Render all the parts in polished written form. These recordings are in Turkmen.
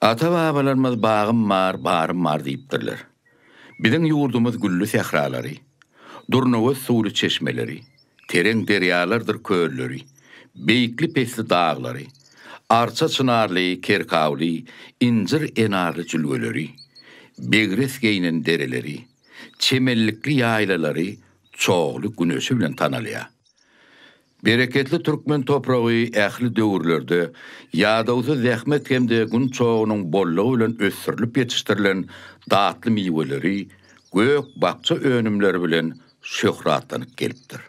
Ata-babalarymyz bagym bar, barym bar diýipdirler. Biziň ýurdumyz gülli sähralary, durnagöz suwly çeşmeleri, tereň derýalardyr kölleri, beýikli-pesli daglary, arça-çynarly, kerkawly, injir-enarly jülgeleri, begres geýnen dereleri, çemenlikli ýaýlalary çogly güneşi bilen tanalýar. Bereketli türkmen topragy ähli döwürlerde ýadawsyz zähmet hem-de Gün çogunyň bollugy bilen ösdürilip ýetişdirilen datly miweleri, gök-bakja önümleri bilen şöhratlanyp gelipdir.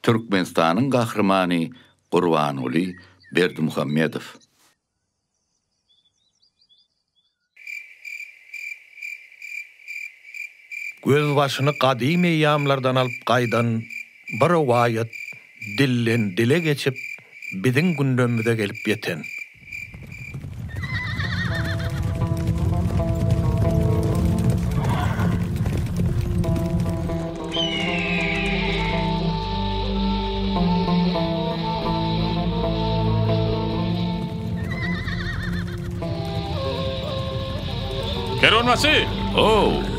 Türkmenistanyň Gahrymany Gurbanguly Berdimuhamedow. Gözbaşyny gadym eýýamlardan alyp gaýdan bu rowaýat dilden-dile geçip, biziň günlerimize gelip ýeten. Kerwenbaşy! Ow!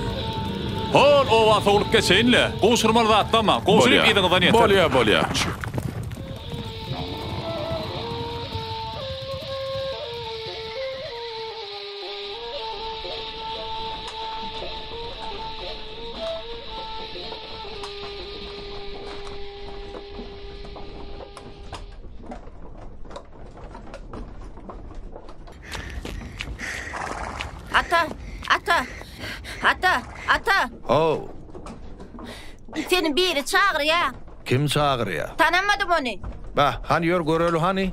Hol oba sowlup geçeýin-le. Gowşurmaly zatlam-a. Gowşuryp Bolýa. yzyňyzdan ýeterin. Bolýa, bolýa. Ata, ata, ata, ata. How. Seni biri çagyrýa. Kim çagyrýa? Tanamadym ony. Bah, hany ýör göreli hany.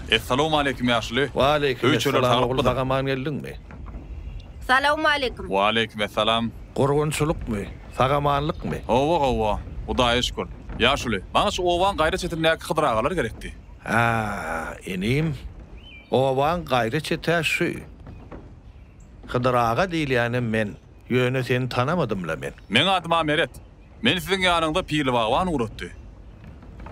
Essalawmaleýkim ýaşuly. Waleýkim Öý-çöller essalam ogul saglykmydyr? sag-aman geldiňmi? Salawmaleýkim. Waleýkim essalam. Gurgunçylykmy? Sag-amanlykmy? Hawa, hawa. Hudaýa şükür. Ýaşuly, maňa şu obaň gaýra çetindäki Hydyr agalar gerekdi. Hä, inim, obaň gaýra çet-ä şu. Hydyr aga diýilýänem men. Ýöne seni tanamadym-la men. Meň adym-a Meret. Meni siziň ýanyňyza Pirli bagban ugratdy.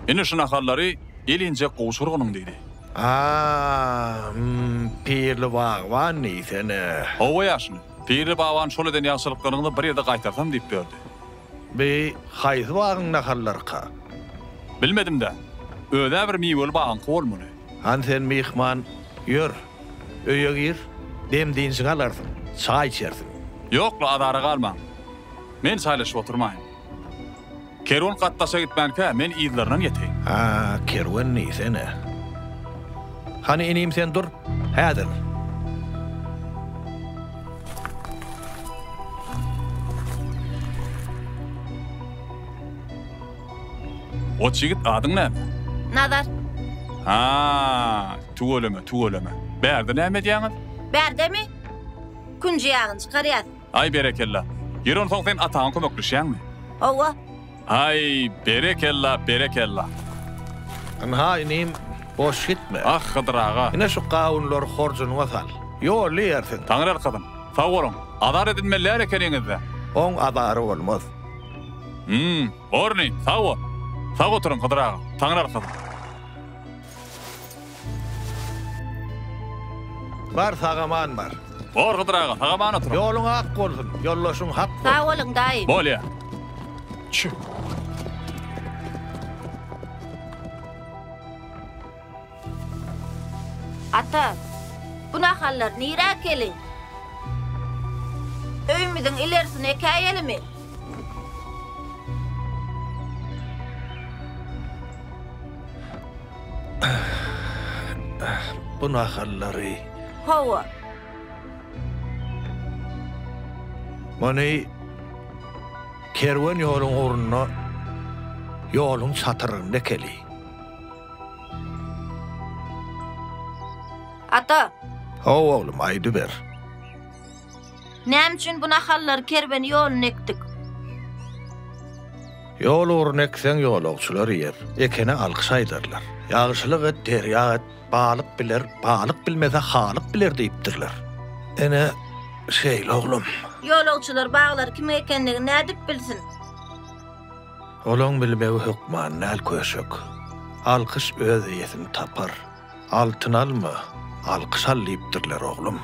Ine şu nahallary elinjek gowşurgynyň diýdi. A, hum, Pirli bagban diýsene. Hawa ýaşuly, Pirli bagban şol eden ýagşylyklaryňyzy bir ýerde gaýtarsam diýip ýördi. Bi haýsy bagyň nahallaryka? Bilmedim-dä. Öz-ä bir miweli bagyňky bolmaly. Hany sen myhman, ýör, öýe gir, dem-dynjyňy alarsyň, çaý içersiň. Ýok-la, azara galmaň. Men çaýlaşyp oturmaýyn. Kerwen gatdaşa gitmänkä, men yzlaryndan ýeteýin. A, kerwen diýsene. Hany inim sen dur, häzir. Goç ýigit, adyň näme? Nazar. Ha, tüweleme, tüweleme. Bärde näme edýäňiz? Bärdemi? Künji ýagyny çykarýas. Aý berekella. Ýeri onsoň sen ataňa kömekleşýäňmi? Hawa. Aý berekella berekella. Ynha inim, boş gitme. Ah Hydyr aga. Ine şu gawunlary horjunyňa sal. Ýolly ýersiň. Taňryýalkasyn. Sag boluň. Azar edinmeli däl ekeniňiz-dä. Oň azary bolmaz. Hüm, bor inim, sag bol. Sag oturyň Hydyr aga. Taňryýalkasyn. Bar sag-aman bar. Bor Hydyr aga, sag-aman oturyň. Ýoluň ak bolsun, ýoldaşyň hak bolsun. Sag boluň daýy. Bolýa. Çü. Ata, bu nahallary nirä ekeli? Öýümiziň ilerisine ekäýelimi? Bu nahallary. Hawa. Muny kerwen ýoluň ugrunda, ýoluň çatyrygynda ekeli. Ata. Hawa oglum, aýdyber. Näme üçin bu nahallary kerwen ýoluna ekdik? Ýol ugruna ekseň ýolagçylar iýer, ekene alkyş aýdarlar. Ýagşylyk et, derýa et, balyk biler, balyk bilmese halyk biler diýipdirler. Ene. Şeýle oglum. Ýolagçylar baglary kimiň ekendigini nädip bilsin? Olaň bilmegi hökman däl köşek. Alkyş öz eýesini tapar. Altyn alma, alkyş al diýipdirler oglum.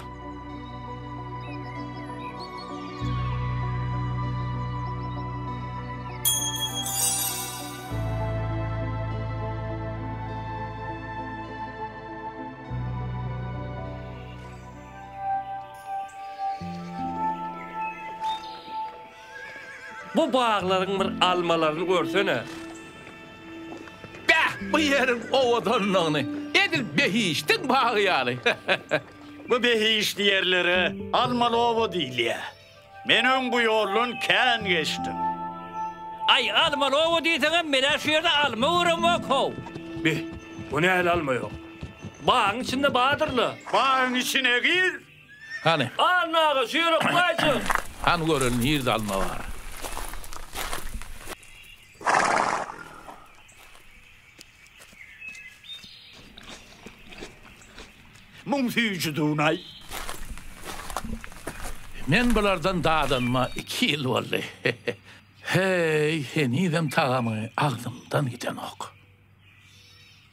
Bu baglaryň bir almalaryny görsene. Bäh, bu ýeriň owadanlygyny! Edil behişdiň bagy ýaly. Bu behişdi ýerlere Almaly oba diýilýär. Men öň bu ýoldan kän geçdim. Aý, Almaly oba diýseňem, men-ä şu ýerde alma göremok-how. Be, bu nähili alma ýok? Bagyň içinde bardyr-la. Bagyň içine gir. Hany. Anna aga, şu ýere goýaýjyk. Hany göreli, nirde alma bar. Muň süýji dunaý. Men bulardan dadanyma iki ýyl boldy. Heý, henizem tagamy agzymdan gidenok.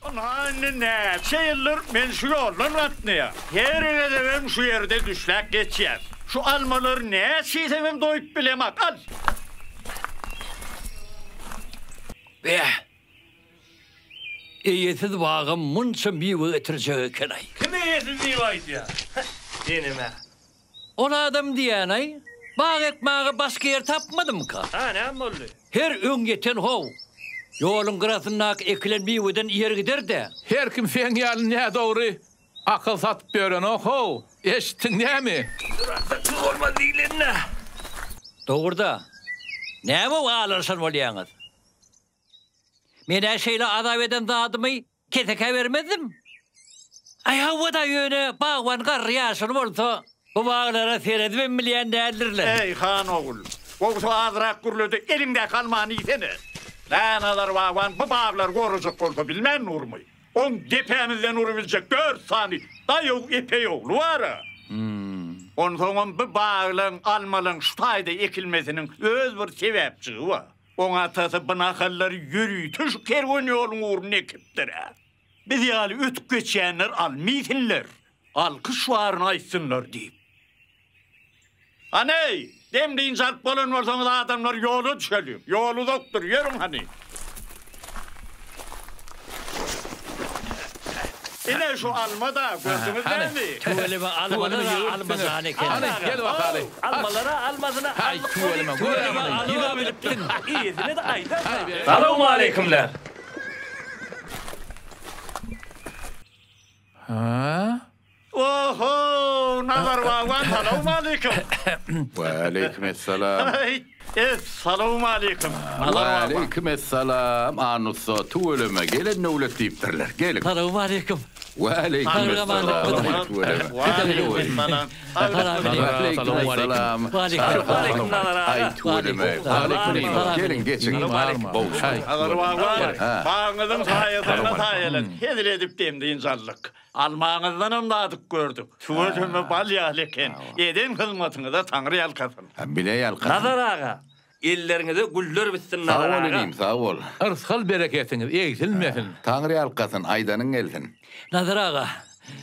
Ynha indi näçe ýyldyr men şu ýoldan gatnaýan. Her gezegem şu ýerde düşläp geçýän. Şu almalary näçe iýsemem doýup bilemak. Al! Beh! Eýesiz bagam munça miwe getirjek eken-aý. Kim eýesiz diýip aýdýar? Senem-ä. Ol adam diýýän-aý, bag ekmäge başga ýer tapmadymyka? Hä, näme boldy? Her öň ýeten how, ýoluň gyrasyndaky ekilen miweden iýer gider-dä. Her kim seň ýaly nädogry akyl satyp ýörenok-how, eşitdiň nämi? Durakda tuz bolmaz diýlenine. Dogruda, näme aglanyşan bolýaňyz? Men-ä şeýle azap eden zadymy kesekä bermezdim. Aý, hawa-da, ýöne bagban garry ýaşuly bolsa, bu baglara seredibem bilýän däldirler. Eý, han ogul, gowusy azrak gürle-de, eliňdäki almany iýsene. Nänazar bagban bu baglary gorajak bolsa bilmän durmy? Oň depämizden urubiljek dört sany daýaw epeý ogly bar-a. Onsoňam bu baglaň, almalaň şu taýda ekilmesiniň öz bir sebäpjigi bar. Oň atasy bu nahallary ýörite şu kerwen ýoluň ugrunda ekipdir-ä. Biz ýaly ötüp geçýänler alma iýsinler, alkyş baryny aýtsynlar diýip. Hany-eý, dem-dynç alyp bolan bolsaňyz adamlar ýola düşeliň. Ýol uzakdyr, ýörüň hany. Ine şu alma-da, gördüňiz dälmi? Tüweleme almalara alma jan eken. Hany, gel bakaly. Almalara almasyna Haý, tüweleme, Tüweleme alma bilipdiň. Yzyny-da aýdarka. Salowmaleýkimler. Hä? Oho, Nazar bagban, salowmaleýkim. Waleýkim essalam. Essalowmaleýkim. Waleýkim essalam, Anussa, tüweleme, gelen döwlet diýipdirler. Geliň. Salowmaleýkim. Waleýkim essalam, tüweleme. Waleýkim essalam. Waleýkim essalam. Waleýkim Nazar aga. Aý, tüweleme. Waleýkim Geliň, geçiň. Nazar bagban, bagyňyzyň saýasynda saýalan, hezil edip dem-dynç aldyk. Almaňyzdanam dadyp gördük. Tüweleme bal ýaly eken. Eden hyzmatyňyza Taňry ýalkasyn. Bile ýalkasyn. Nazar aga, elleriňize güller bitsin Nazar aga. Sag bol inim, sag bol. Yrsgal bereketiňiz egsilmesin. Taňry ýalkasyn, aýdanyň gelsin. Nazar aga,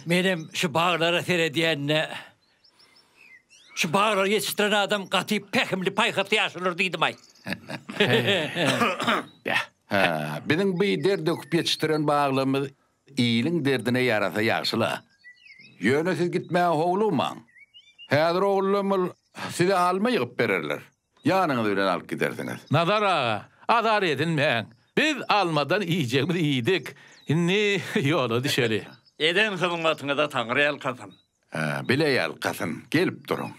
menem şu baglara seredýände şu baglary ýetişdiren adam gaty pähimli, paýhasly ýaşulydyr diýdim-aý. Bäh. Hä, biziň bi der döküp ýetişdiren baglarymyz Iliň derdine ýarasa ýagşy-la. Ýöne siz gitmäge howlugmaň. Häzir ogullarymyz size alma ýygyp bererler. Ýanyňyz bilen alyp gidersiňiz. Nazar aga, azar edinmäň. Biz almadan iýjegimizi iýdik. Indi ýola düşeli. Eden hyzmatyňyza Taňry ýalkasyn. Bile ýalkasyn. Gelip duruň.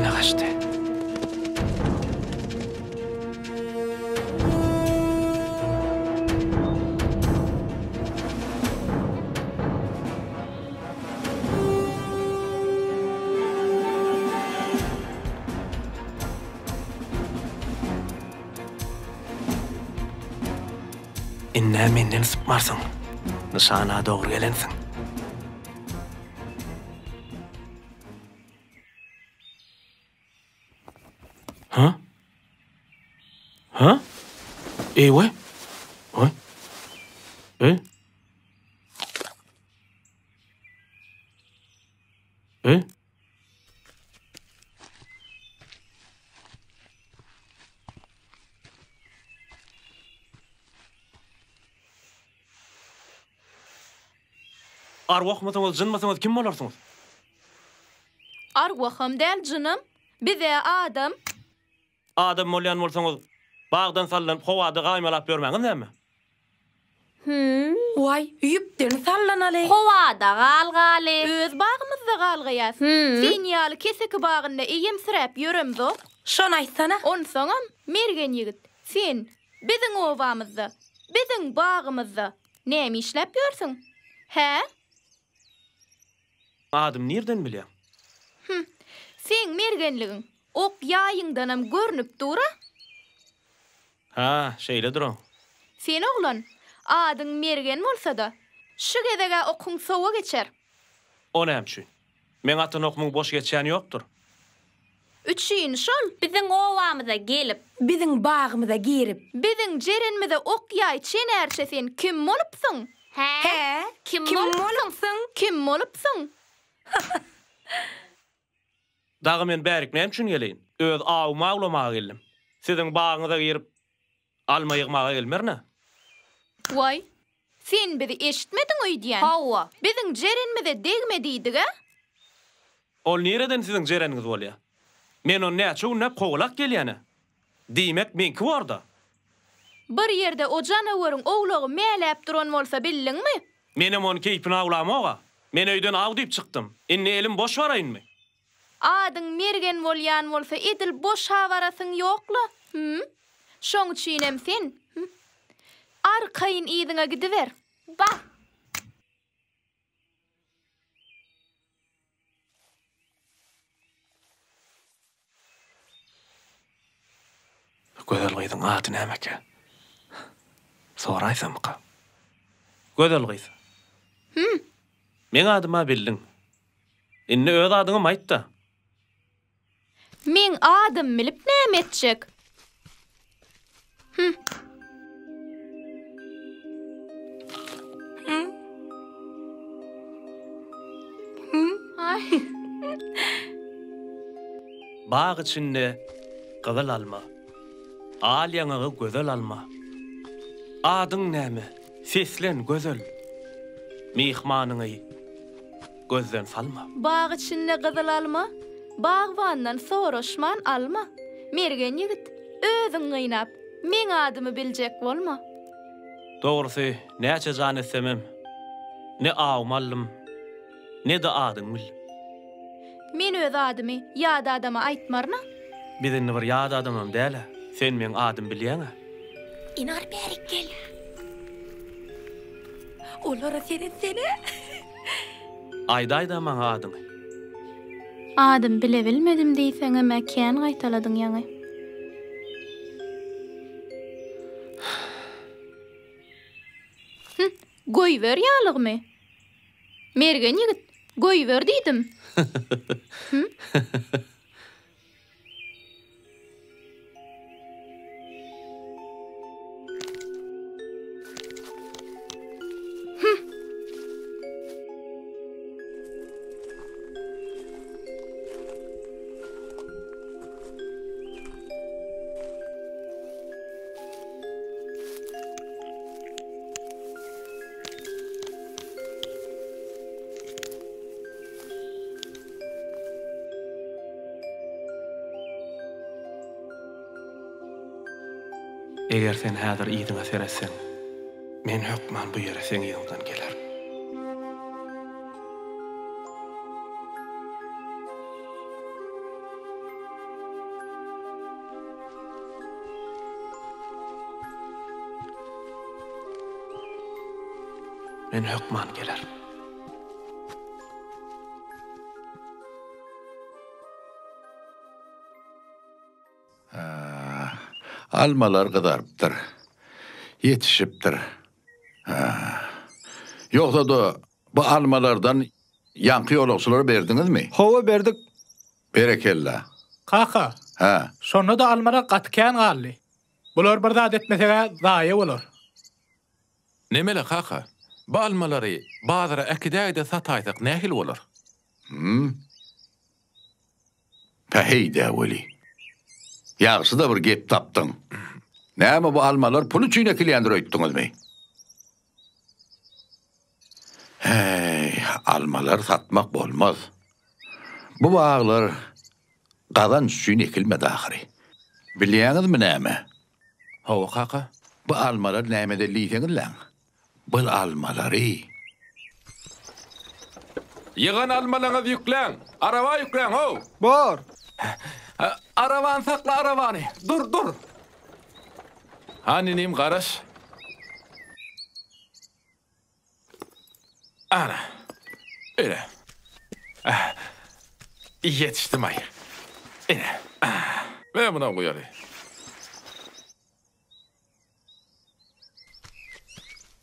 Ýene gaçdy. Ind-ä menden sypmarsyň. Nyşana dogry gelensiň. Hä? Hä? Eý-we? Oý. Eý. Eý. Arwahmysyňyz, jynmysyňyz, kim bolarsyňyz? Arwaham däl, jynam. Biz-ä adam. Adam bolýan bolsaňyz, bagdan sallanyp howada gaýmalap ýörmäňiz näme? Hümm. Waý, ýüpden sallanaly. Howada galgaly. Öz bagymyzda galgaýas. Hümm. Sen ýaly keseki bagynda eýemsiräp ýöremzok. Şony aýtsana. Onsoňam, mergen ýigit, sen biziň obamyzda, biziň bagymyzda näme işläp ýörsüň? Hä? Adymy nirden bilýäň? Hüm. Seň mergenligiň ok ýaýyňdanam görnüp dur-a. Hä, şeýledir-ow. Sen oglan, adyň Mergen bolsa-da, şu gezeg-ä okuň sowa geçer. O näme üçin? Meň atan okumyň boş geçýäni ýokdur. Üçin şol. Biziň obamyza gelip. Biziň bagymyza girip. Biziň jerenimize ok-ýaý çenärçe sen kim bolupsyň? Hä? Hä? Kim Kim bolupsyň? bolupsyň? Kim bolupsyň? Dagy men bärik näme üçin geleýin? Öz awymy awlamaga geldim. Siziň bagyňyza girip, alma ýygmaga gelmerin-ä. Waý, sen bizi eşitmediň öýdýän. Hawa. Biziň jerenimize degme diýdig-ä. Ol nireden siziň jereniňiz bolýa? Men ony näçe günläp kowalap gelýän-ä. Diýmek, meňki bor-da. Bir ýerde o janaweriň owlagy mäläp duran bolsa bildiňmi? Menem ony keýpine awlamog-a. Men öýden aw diýip çykdym. Indi elim boş baraýynmy? Adyň Mergen bolýan bolsa edil boş-ha barasyň ýok-la, hüm? Şoň üçinem sen, hüm? Arkaýyn yzyňa gidiber. Bar. Gözel gyzyň ady nämekä? Soraýsamyka? Gözel gyz. Hüm. Meň adyma bildiň. Indi öz adyňam aýt-da. Meň adym bilip näme etjek? Hüm. Bag içinde gyzyl alma. Al ýaňagy gözel alma. Adyň näme, seslen, gözel. Myhmanyňy gözden salma. Bag içinde gyzyl alma, Bagbandan soraşman alma. Mergen ýigit, özüň gynap, meň adymy biljek bolma. Dogrusy, näçe jan etsemem, ne awumy aldym, ne-de adyňy bildim. Men öz adymy ýat adama aýtmaryn-a. Biz indi bir ýat adamam däl-ä. Sen meň adymy bilýäň-ä. Inar bärik gel. Olara seretsene. Aýdaý-da maňa adyňy. Adymy bilebilmedim diýseňem-ä kän gaýtaladyň ýaňy. Hü, goýber ýalygymy. Mergen ýigit, goýber diýdim. Hü? Eger sen häzir yzyňa seretseň, men hökman bu ýere seň yzyňdan gelerin. Men hökman gelerin. Almalar gyzarypdyr. Ýetişipdir. Ýogsa-da, bu almalardan ýaňky ýolagçylara berdiňizmi? Hawa, berdik. Berekella. Kaka. Hä? Şonda-da almalar gaty kän galdy. Bular bir zat etmeseg-ä zaýa bolar. Nemele kaka, bu almalary bazara äkidäý-de sataýsak nähili bolar? Hüm. Päheý-dä weli. Ýagşy-da bir gep tapdyň. Näme bu almalar pul üçin ekilýändir öýtdüňizmi? Häý, almalary satmak bolmaz. Bu baglar gazanç üçin ekilmedi ahyry. Bilýäňizmi näme? Hawa, kaka. Bu almalar nämeden diýseňizläň? Bul almalary. Ýygan almalaňyzy ýükläň! Araba ýükläň, how! Bor! Arabany sakla, arabany! Dur, dur! Hany inim, garaş. Ana. Ine. Ýetişdim-aý. Ine. Ber munam guýaly.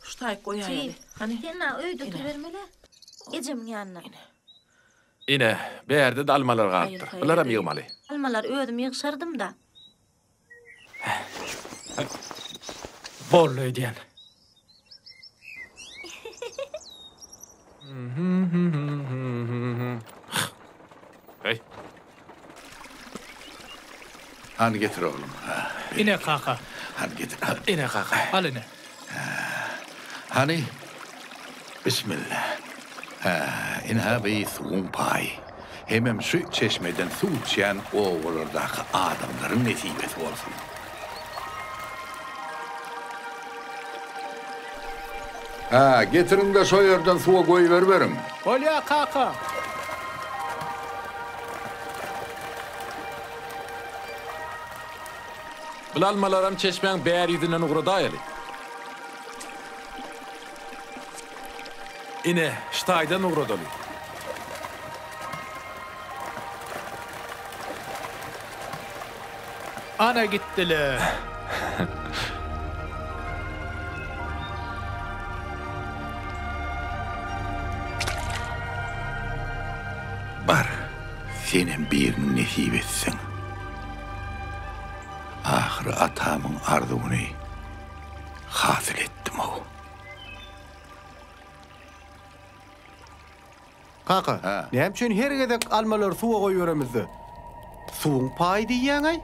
Şu taýyk goýaýaly. Hany. Sen maňa öýde oturybermeli. Ejemiň ýanynda. Ine, bärde-de almalar galypdyr. Bularam ýygmaly. Almalary özüm ýygşardym-da. Boldy öýdýän. Heý. Hany getir oglum. Ine kaka. Hany getir. Ine kaka. Al ine. Hany. Bismilla. Hä, ine bi suwuň paýy. Hemem şu çeşmeden suw içýän obalardaky adamlaryň nesibesi bolsun. Hä, getiriň-de şo ýerden suwa goýberiberiň. Bolýa, kaka. Bul almalaram çeşmäň bäri ýüzünden ugradaýaly. Ine, şu taýdan ugradaly. Ana gitdiler. Bar, senem biriniň nesip etsin. Ahyry atamyň arzuwyny hasyl etdim-ow. Kaka, näme üçin her gezek almalary suwa goýberemizde, suwuň paýy diýýäň-aý?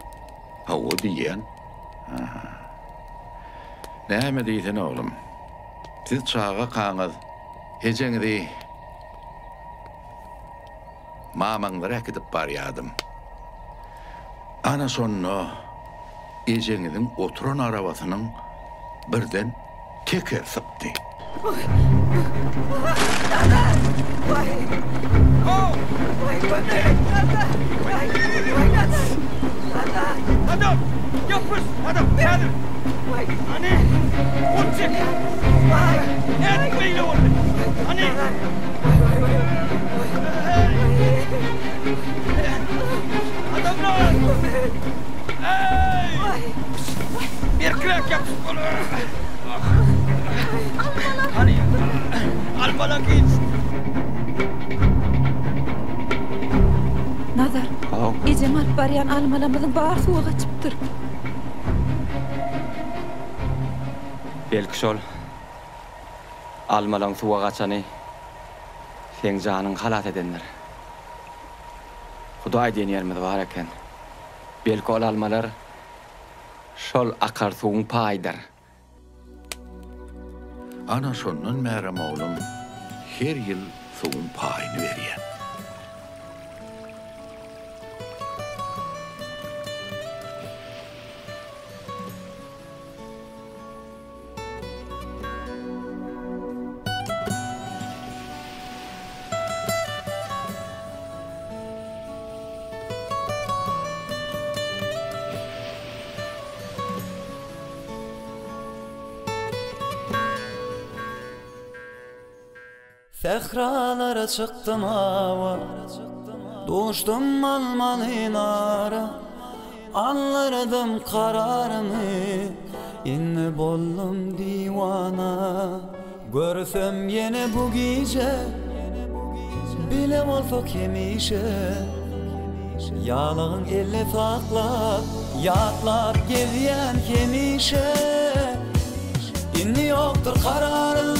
Hawa, diýýän. Näme diýsene, oglum. Siz çagakaňyz ejeňizi mamaňlara äkidip barýadym. Ana şonda ejeňiziň oturan arabasynyň birden tekeri sypdy. Nazar, ejem alyp barýan almalarymyzyň bary suwa gaçypdyr. Belki şol almalaň suwa gaçany seň janyňy halas edendir. Hudaý diýen ýerimiz bar eken. Belki ol almalar şol akar suwuň paýydyr. Ana şondan bärem oglum her ýyl suwuň paýyny berýän. Sähralara çykdym awa, Duşdum almaly nara. Aldyrdym kararymy, Indi boldum diwana. Görsem ýene bu gije, Bile bolsak hemişe. Ýalygyň elde saklap, Ýatlap gezýän hemişe. Indi ýokdur kararym,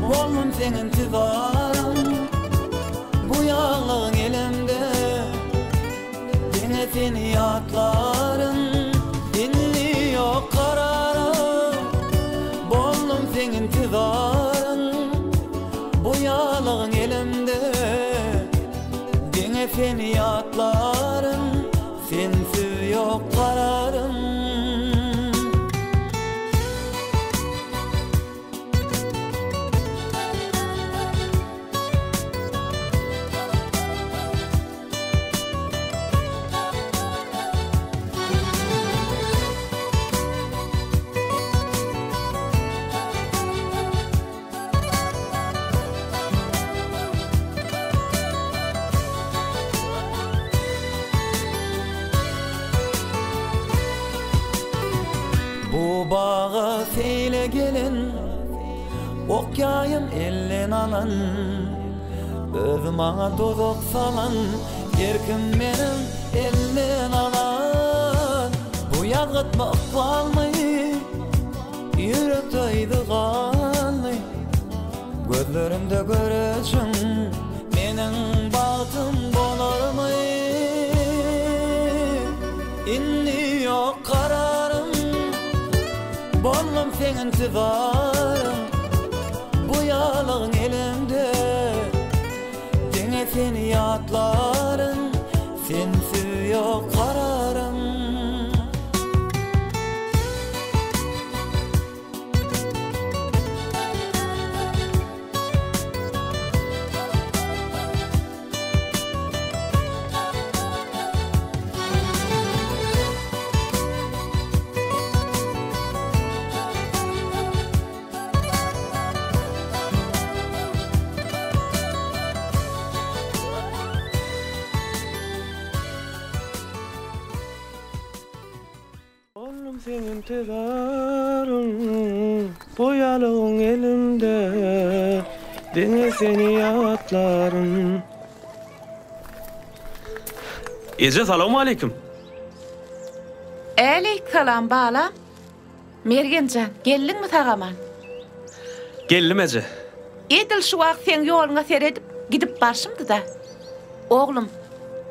Boldum seň intizaryň. Bu ýaglygyň elimde, Diňe seni ýatlaryn. Indi ýok kararym, Boldum seň intizaryň. Bu ýaglygyň elimde, Diňe seni ýatlaryn. Sensiz ýok kararym. Bu baga seýle gelen, Ok ýaýym elden alan, Özi maňa duzak salan, Erkim meniň elden alan. Bu ýazgytmy ykbalmy, Ýürekde yzy galdy, Gözlerimde görejiň, Meniň bagtym bolarmy? Indi ýok kararym, Boldum seň intizaryň, Bu ýalygyň elimde, Diňe seni ýatlaryn, Sensiz ýok kararym. Boldum seň intizaryň, Boýalygyň elimde, Diňe seni ýatlaryn. Eje salowmaleýkim. Äleýk salam balam. Mergen jan, geldiňmi sag-aman? Geldim eje. Edil şu wagt seň ýoluňa seredip, gidip barşymdy-da. Oglum,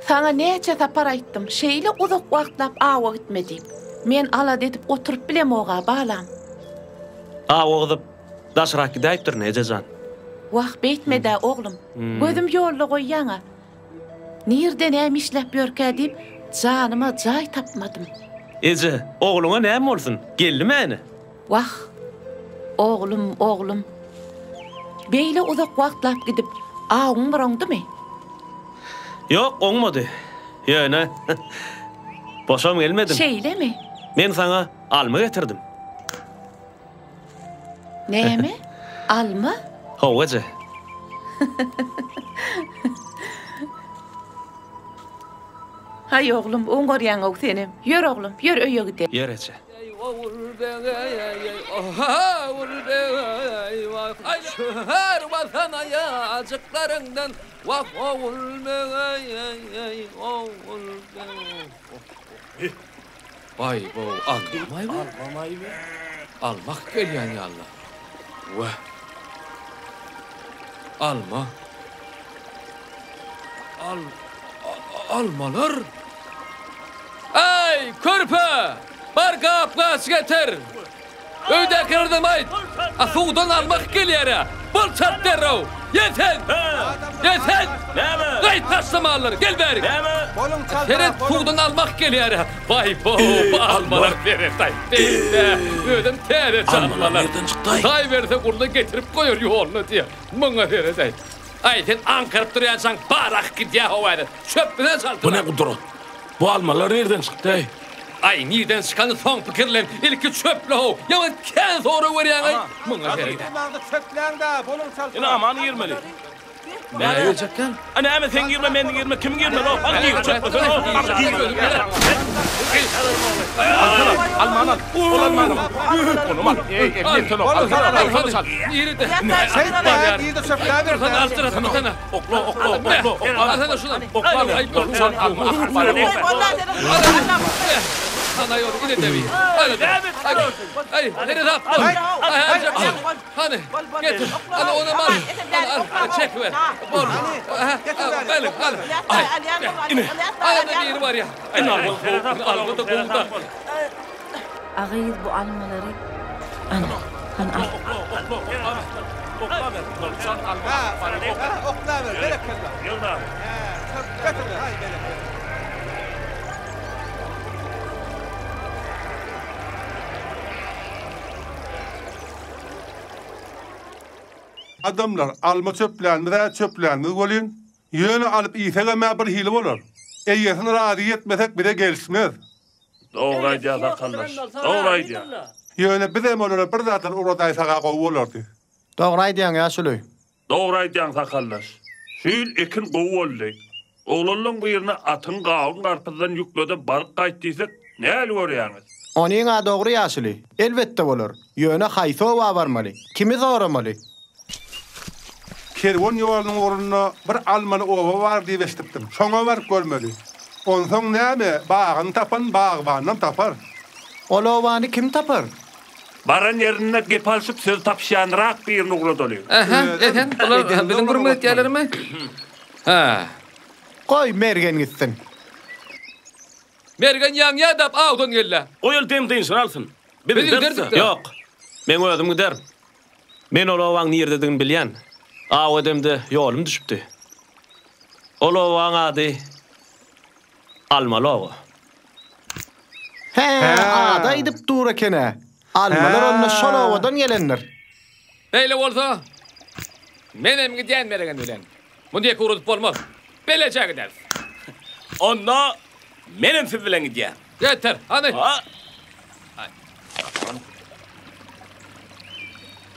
saňa näçe sapar aýtdym, şeýle uzak wagtlap awa gitme diýip. Men alada edip oturyp bilemog-a, balam. Awa gyzyp, daşrak gidäýipdirin, eje jan. Wah, beýtme-dä, oglum. Gözüm ýolda goýýaň-a. Nirde näme işläp ýörkä diýip, janyma jaý tapmadym. Eje, ogluňa näme bolsun, geldim äni. Wah, oglum, oglum. Beýle uzak wagtlap gidip, awuň bir oňdumy? Ýok, oňmady. Ýöne, boşam gelmedim. Şeýlemi? Men saňa alma getirdim. Näme? Alma? Hawa, eje. Haý, oglum, oňarýaň-ow senem. Ýör, oglum, ýör öýe gideli. Ýör, eje. Baý bo, almamaý bu? Almamaý bu? Almak gelýän ýaly. Wah. Alma. Al almalar. Eý, körpe! Bar gap-gaç getir. Öýdäkilerden aýt. A suwdan almak gelýär-ä. Bol çalt derrew. Ýe sen! Ýe sen! Näme? Gaýt taşla mallary, gel bärik. Näme? Seret, suwdan almak gelýär-ä. Baý bo, bu almalar seret aý. Beýle, özem täzeçe almalar. Nirden çykdy-aý? Hudaý berse gurna getirip goýar ýoluna diýýär. Muňa seret aý. Aý, sen aňkaryp durýançaň bar akyp gidýär howa häzir. Çöp bilen Bu ne çaltyrak. gudrat? Bu almalar nirden çykdy-aý? Aý, nirden çykany soň pikirlen, ilki çöple-how, ýaman kän sorag berýäň-aý. Muňa seret. Çöpläň-dä, boluň çaltrak. Ine, aman girmeli. Näme girjekkäm? A näme sen girme, men girme, kim girmeli o? Hany gir, çöplesene o. Hany gir. Alsana, almany al. Ol almany al. Onam al. Eý, elini al. Alsana, alsana çal. Nirede? Şeýtme, girde çöpläber. Okla, okla, okla, okla. Alsana şunam. Okla, çal, alma, Hany ýok, ine debi. Aý, nere tapdyň? Hany, getir. Hany, onam al. Al, al, çekiber. Bol. Gel, al. Aý, ine. Aý, biri bar ýa. Ine, al, al, da gowy-da. A gyz bu almalary ana, hany al. Adamlar, alma çöplänimiz-ä çöplänimiz welin, ýöne alyp iýsegem-ä bir hili bolar. Eýesini razy etmesek bize gelişmez. Dogry aýdýar sakaldaş. Dogry aýdýar. Ýöne bizem olara bir zatlar ugradaýsag-a gowy bolardy. Dogry aýdýaň ýaşuly. Dogry aýdýaň sakaldaş. Şu ýyl ekin gowy boldy. Oglanlaň birine atyňy gawun-garpyzdan ýükle-de baryp gaýt diýsek, nähili görýäňiz? Onyň-a dogry ýaşuly. Elbetde bolar. Ýöne haýsy oba barmaly? Kimi soramaly? Kerwen ýolunyň ugrunda bir almaly oba bar diýip eşidipdim. Şoňa baryp görmeli. Onsoň näme, bagyny tapan bagbanynam tapar. Ol obany kim tapar? Baran ýerinde gep alşyp söz tapyşýanrak birini ugradaly. Ähä, Esen, bular biziň gürrüň etýärlermi? Hä. Goý, Mergen gitsin. Mergen ýaňy ýadap awdan geldi. Goý ol dem-dynjyny alsyn. Biz gideris-de. Ýok. Meň özüm giderin. Men ol obaň nirededigini bilýän. Aw edemde ýolum düşüpdi. Ol obaň ady Almaly oba. Hä, ady aýdyp dur eken-ä. Almalar onda şol obadan gelendir. Beýle bolsa, menem gidýän Mergen bilen. Muny ýeke ugradyp bolmaz. Beleje gideris. Onda menem siz bilen gidýän. Getir, hany.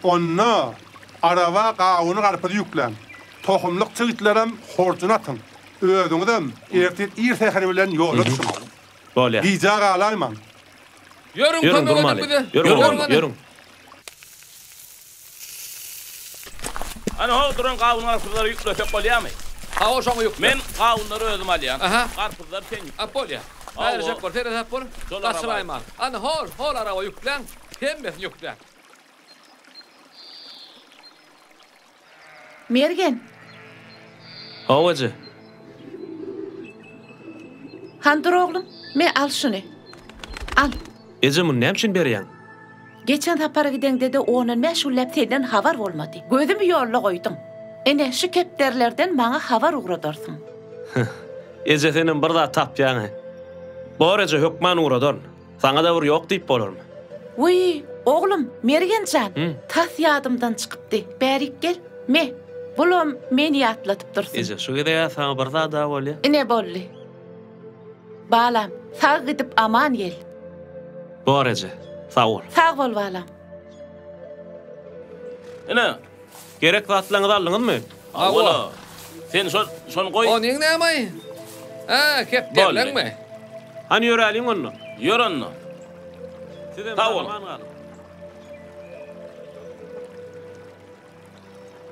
Onda araba gawuny-garpyzy ýükläň. Tohumlyk çigitlerem horjuna atyň. Özüňizem ertir ir säher bilen ýola düşüň. Bolýar. Gijä galaýmaň. Ýörüň, Ýörüň, kömek ediň durmaly. bize. Ýörüň, Ýörüň, oglum, ýörüň. Hany ho duran gawun-garpyzlary ýüklesek bolýarmy? Hawa, şoňa ýükle. Men gawunlary özüm alýan. Aha. Garpyzlary sen ýükle. A, bolýar. Hawa. Bärijek bol, seresap bol. Şol araba. Gaçyraýma. Hany, hol, hol araba ýükläň. Hemmesini ýükläň. Mergen. Hawa eje. Han dur oglum, me al şuny. Al. Eje muny näme üçin berýäň? Geçen sapar gideňde-de ondan bäş günläp senden habar bolmady. Gözümi ýolda goýduň. Ine, şu kepderilerden maňa habar ugradarsyň. Eje senem bir zat tapýaň-a. Bor eje hökman ugradaryn. Saňa-da bir ýok diýip bolarmy? Wiý, oglum, Mergen jan, tas ýadymdan çykypdy. Bärik gel. Me, bulam meni ýatladyp dursun. Eje, şu gezeg-ä saňa bir zad-a bolýa. Ine boldy. Balam, sag gidip aman gel. Bor eje, sag bol. Sag bol balam. Ine. Gerek zatlaryňyzy aldyňyzmy? Hawa. Sen şol, şony goý. Onyň näme-aý? Hä, kepderileňmi? Hany ýöräliň onda. Ýör onda. Sizem Sag boluň. aman galyň.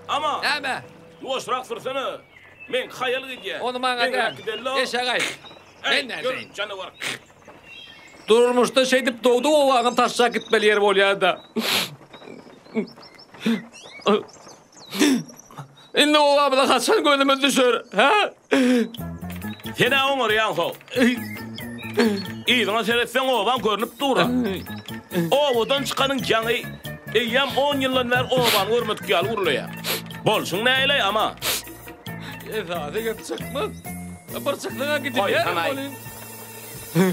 Ama. Näme? Ýuwaşrak sürsene. Meňki haýal gidýär. Ony maňa däl, eşege aýt. Men nädeýin? Janawar. Durmuşda şeýdip dogduk obaňam taşlap gitmeli ýeri bolýar-da. Indi obamyza haçan gözümiz düşer, hä? Sen-ä oňarýaň how. Yzyňa seretseň obaň görnüp dur-a. Obadan çykanyň ýaňy eýýäm on ýyldan bäri obany görmedik ýaly gürleýär. Bolşuň nähili, ama? Esasy gep çykmaz. Bir çyksaň-a gidilýär welin.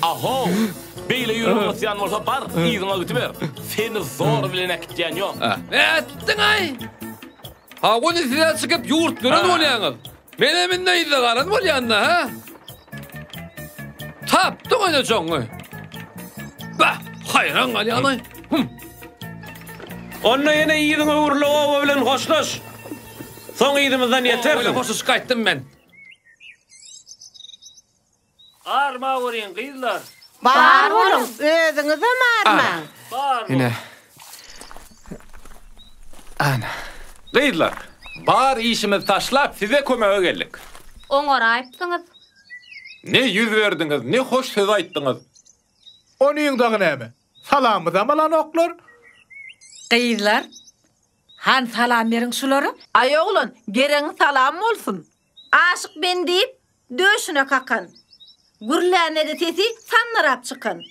Ahow! Beýle ýürek gysýan bolsa bar, yzyňa gidiber. Seni zor bilen äkitýän ýok. Nätdiň-aý? Hawa, indi siz-ä çykyp ýurt gören bolýaňyz. Menem indi yzda galan bolýan-da, hä? Tapdyň ene çoňňy. Bah, haýran galýan-aý. Hum. Onda ýene yzyňa öwrül oba bilen hoşlaş. Soň yzymyzdan ýetersiň. Oba bilen hoşlaşyp gaýtdym men. Armaweriň gyzlar. Bar boluň, özüňizem armaň. Bar Ine. Ana. Gyzlar, bar işimizi taşlap size kömege geldik. Oňaraýypsyňyz. Ne ýüz berdiňiz, ne hoş söz aýtdyňyz. Onyň dagy näme? Salamyzam alanoklar. Gyzlar, hany salam beriň şulara. Aý oglan, geregiň salam bolsun. Aşyk men diýip, döşüne kakan. Gürlände-de sesi sandyrap çykan.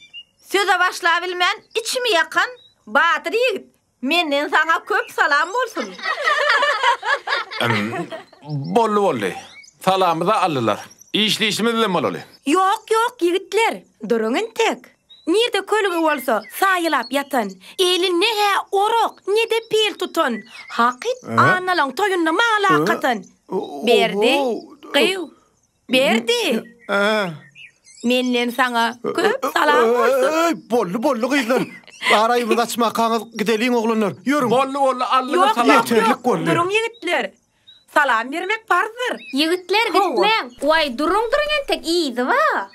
Söze başlabilmän içimi ýakan batyr ýigit, menden saňa köp salam bolsun. Boldy, boldy. Salamyz-a aldylar. Işli işimiz bilen bolaly. Ýok, ýok, ýigitler, duruň entek. Nirde kölge bolsa, saýalap ýatan, eli ne-hä orak, ne-de pil tutan, hakyt Annalaň toýunda maňa lak atan, Berdi, gyýw, Berdi! Menden saňa köp salam bolsun! Eý, boldy, boldy gyzlar. Araýymyzy açmakaňyz gideliň oglanlar. Ýörüň. Boldy, boldy, aldyňyz Ýok, salam. ýok, Ýeterlik ýok, boldy. duruň ýigitler. Salam bermek parzdyr. Ýigitler gitmäň. Waý duruň duruň entek yzy bar.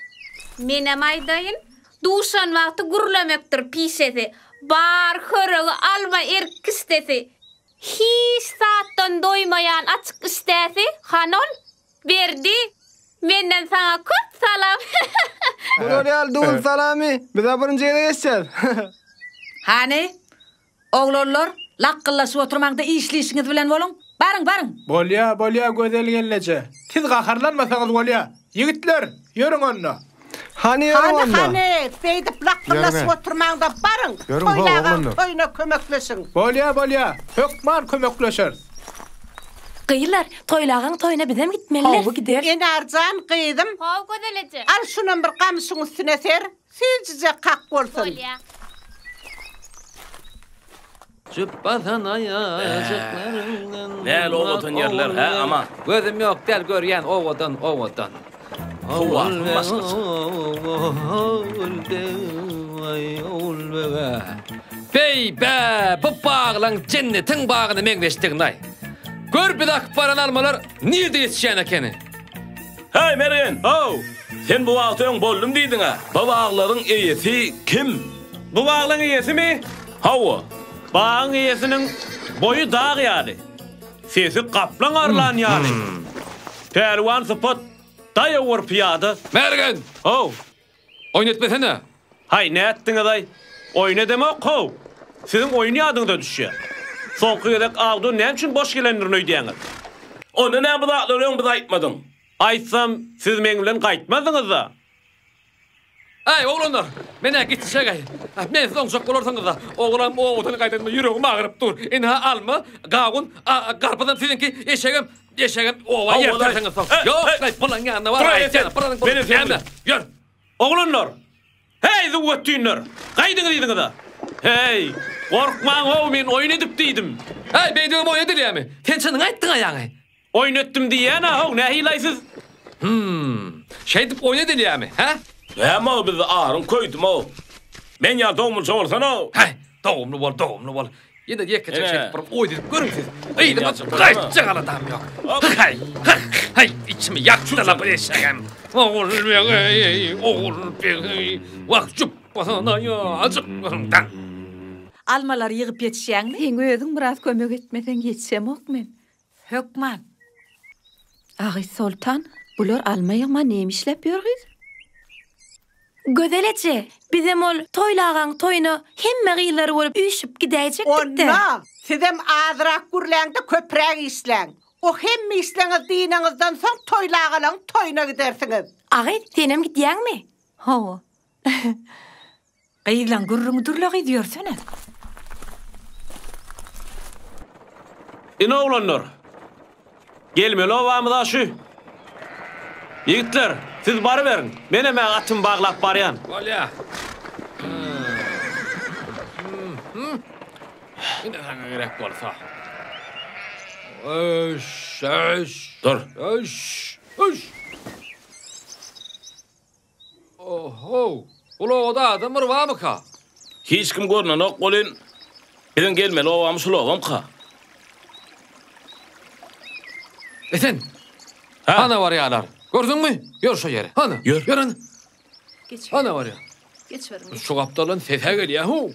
Menem aýdaýyn. Duşan wagty gürlemekdir pişesi. Bar höregi alma erik kişdesi. Hiç zatdan doýmaýan açyk işdäsi han ol. Berdi. Menden saňa köp salam. Bular ýaly dul salamy biz-ä birinji gezek eşidýäs. Hany, Oglanlar, lakgyllaşyp oturmaň-da işli işiňiz bilen boluň. Baryň, baryň! Bolýa, bolýa Gözel gelneje. Siz gaharlanmasaňyz bolýa. Ýigitler, ýörüň onda. Hany ýörüň Hany, onda. hany, beýdip lakgyllaşyp Ýörüň-ä. oturmaň-da baryň, Ýörüň, ho, Toýly agaň oglanlar. toýuna kömekleşiň. Bolýa, bolýa. Hökman kömekleşeris. Gyzlar, Toýly agaň toýuna bizem gitmelidir. Hawa, gideris. Enarjan, gyzym. How Gözel eje. Al şunam bir gamşyň üstüne ser. Süýjüje kak bolsun. Bolýa. Jüp basan aýajyklaryňdan. Näl owadan ýerler, hä, Aman? Gözüm ýok däl, görýän, owadan, owadan. Howasy başgaça. Beý-bä, bu baglaň jennetiň bagyna meňzeşdigini-aý. Gör biz akyp baran almalar nirde ýetişýän ekeni. Häý, Mergen! How! Sen bu wagta öň boldum diýdiň-ä. Bu baglaryň eýesi kim? Bu baglaň eýesimi? Hawa. Bagyň eýesiniň boýy dag ýaly, sesi gaplaň arlan ýaly. Pälwan sypat, daýaw bir pyýada. Mergen! How! Oýun etmesene! Haý, nätdiňiz-aý? Oýun edemok how! Siziň oýun ýadyňyza düşýär. Soňky gezek awdan näme üçin boş gelendirin öýdýäňiz? Onda näme bu zatlary öň bize aýtmadyň? Aýtsam, siz meň bilen gaýtmazdyňyz-da. Äý, oglanlar, men-ä gitjek-äý. Mensiz oňjak bolarsyňyz-da. Oglam obadan gaýdanda ýüregim agyryp dur. Ine-ha alma, gawun, garpyzam siziňki, eşegem, eşegem oba ýertersiňiz soň. Ýok-laý, bulaň ýanyna bar, aýtýan, bulaň näme? Ýör! Oglanlar! Heý, züwwetdinler! Gaýdyň yzyňyza! Heý, gorkmaň-ow, men oýun edip diýdim. Häý, beýdibem oýun edilýämi? Sen çynyňy aýtdyň-a ýaňy. Oýun etdim diýýän-a-how, nähili-aý siz? Hüm, şeýdip oýun edilýämi, hä? Näme-ow, bizde aryň köýdüm-ow. Men ýaly dogumlyja bolsana-ow. Häý, dogumly bol, dogumly bol. Ýene ýekeje şeýdip bir oýun edip görüň siz. Yzyma gaýtjak aladam ýok. Häý, häý, içimi ýakdy-la bu eşegem. Ogulbeg-eý, Ogulbeg-eý, wah, jupbasyna ýajyklaryňdan. Almalary ýygyp ýetişýäňmi? Seň özüň biraz kömek etmeseň ýetişemok men. Hökman. Agy Soltan, bular alma ýygman näme işläp ýör gyz? Gözel eje, bizem ol Toýly agaň toýuna hemme gyzlar bolup üýşüp gidäýjekdik-dä. Onda, sizem azyrak gürläň-de köpräk işläň. O hemme işleňiz dynaňyzdan soň Toýly agalaň toýuna gidersiňiz. Agy, senem gidýäňmi? Hawa. Gyzlaň gürrüňi dürle gyz ýörsene. Ine oglanlar. Gelmeli obamyza şu. Ýigitler, siz baryberiň. Menem-ä atymy baglap barýan. Bolýa. Ine saňa gerek bolsa. Öş, öş. Dur. Öş, öş. Ohow! Bul obada adam bir barmyka? Hiç kim görnenok welin, biziň gelmeli obamyz şul obamyka? Esen! Hana barýarlar. Gördüňmi? Ýör şo ýere. Hana. Ýör. Ýör hany. Geç. Hana barýar. Geçiberiň. Şu gapdaldan ses-ä gelýär, how.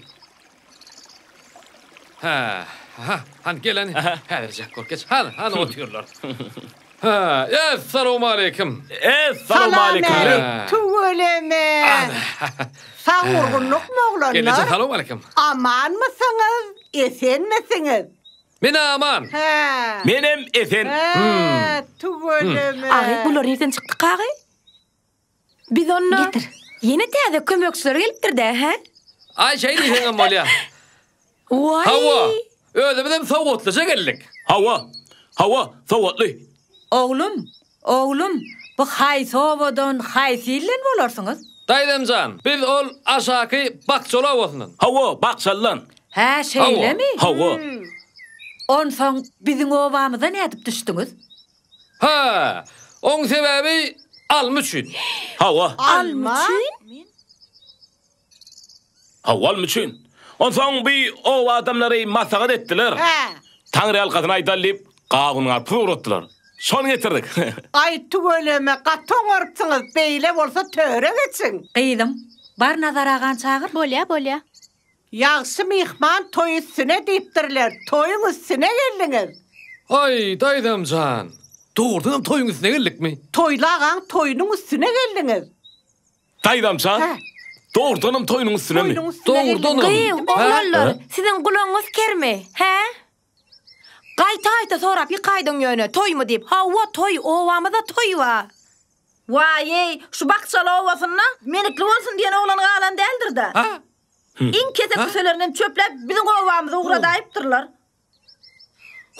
Hä, ha, hany gel hany. Häzirjek bolup geç. Hany, hany otyrlar. Hä, essalawmaleýkim. Essalawmaleýkim. Tüweleme. Sag-gurgunlykmy oglanlar? Gelneje salowmaleýkim. Amanmysyňyz, esenmisiňiz? Men aman. Hä. Menem esen. Hä, tüweleme. Agy, bular nirden çykdyk agy? Biz onda Getir. ýene täze kömekçiler gelipdir-dä, hä? Aý, şeý diýseňem bolýar. Waý! Hawa, özümizem sowgatlyja geldik. Hawa, hawa, sowgatly. Oglum, oglum, bu haýsy obadan, haýsy ilden bolarsyňyz? Daýzam jan, biz ol aşaky Bakjaly obasyndan. Hawa, Bakjalydan. Hä, şeýlemi? Hawa. Onsoň biziň obamyza nädip düşdüňiz? Hä, oň sebäbi alma üçin. Hawa. Alma üçin? Hawa, alma üçin. Onsoň bi oba adamlary maslahat etdiler. Hä. Taňryýalkasyn aýdaly diýip, gawun-garpyz ugratdylar. Şony getirdik. Aý, tüweleme, gaty oňarypsyňyz, beýle bolsa töre geçiň. Gyzym, bar Nazar agany çagyr. Bolýa, bolýa. Ýagşy myhman toý üstüne diýipdirler, toýuň üstüne geldiňiz. Aý, daýzam jan, dogrudanam toýuň üstüne geldikmi? Toýly agaň toýunyň üstüne geldiňiz. Daýzam jan, dogrudanam toýunyň üstünemi? Toýunyň üstüne Dogrudanam. Gyýw, oglanlar, siziň gulagyňyz kermi, hä? Gaýta-gaýta sorap ýykaýdyň ýöne, toýmy diýip. Hawa, toý, obamyzda toý bar. Waý-eý, şu Bakjaly obasynda menikli bolsun diýen oglan galan däldir-dä. Iň kesek-küselerinem çöpläp biziň obamyza ugradaýypdyrlar.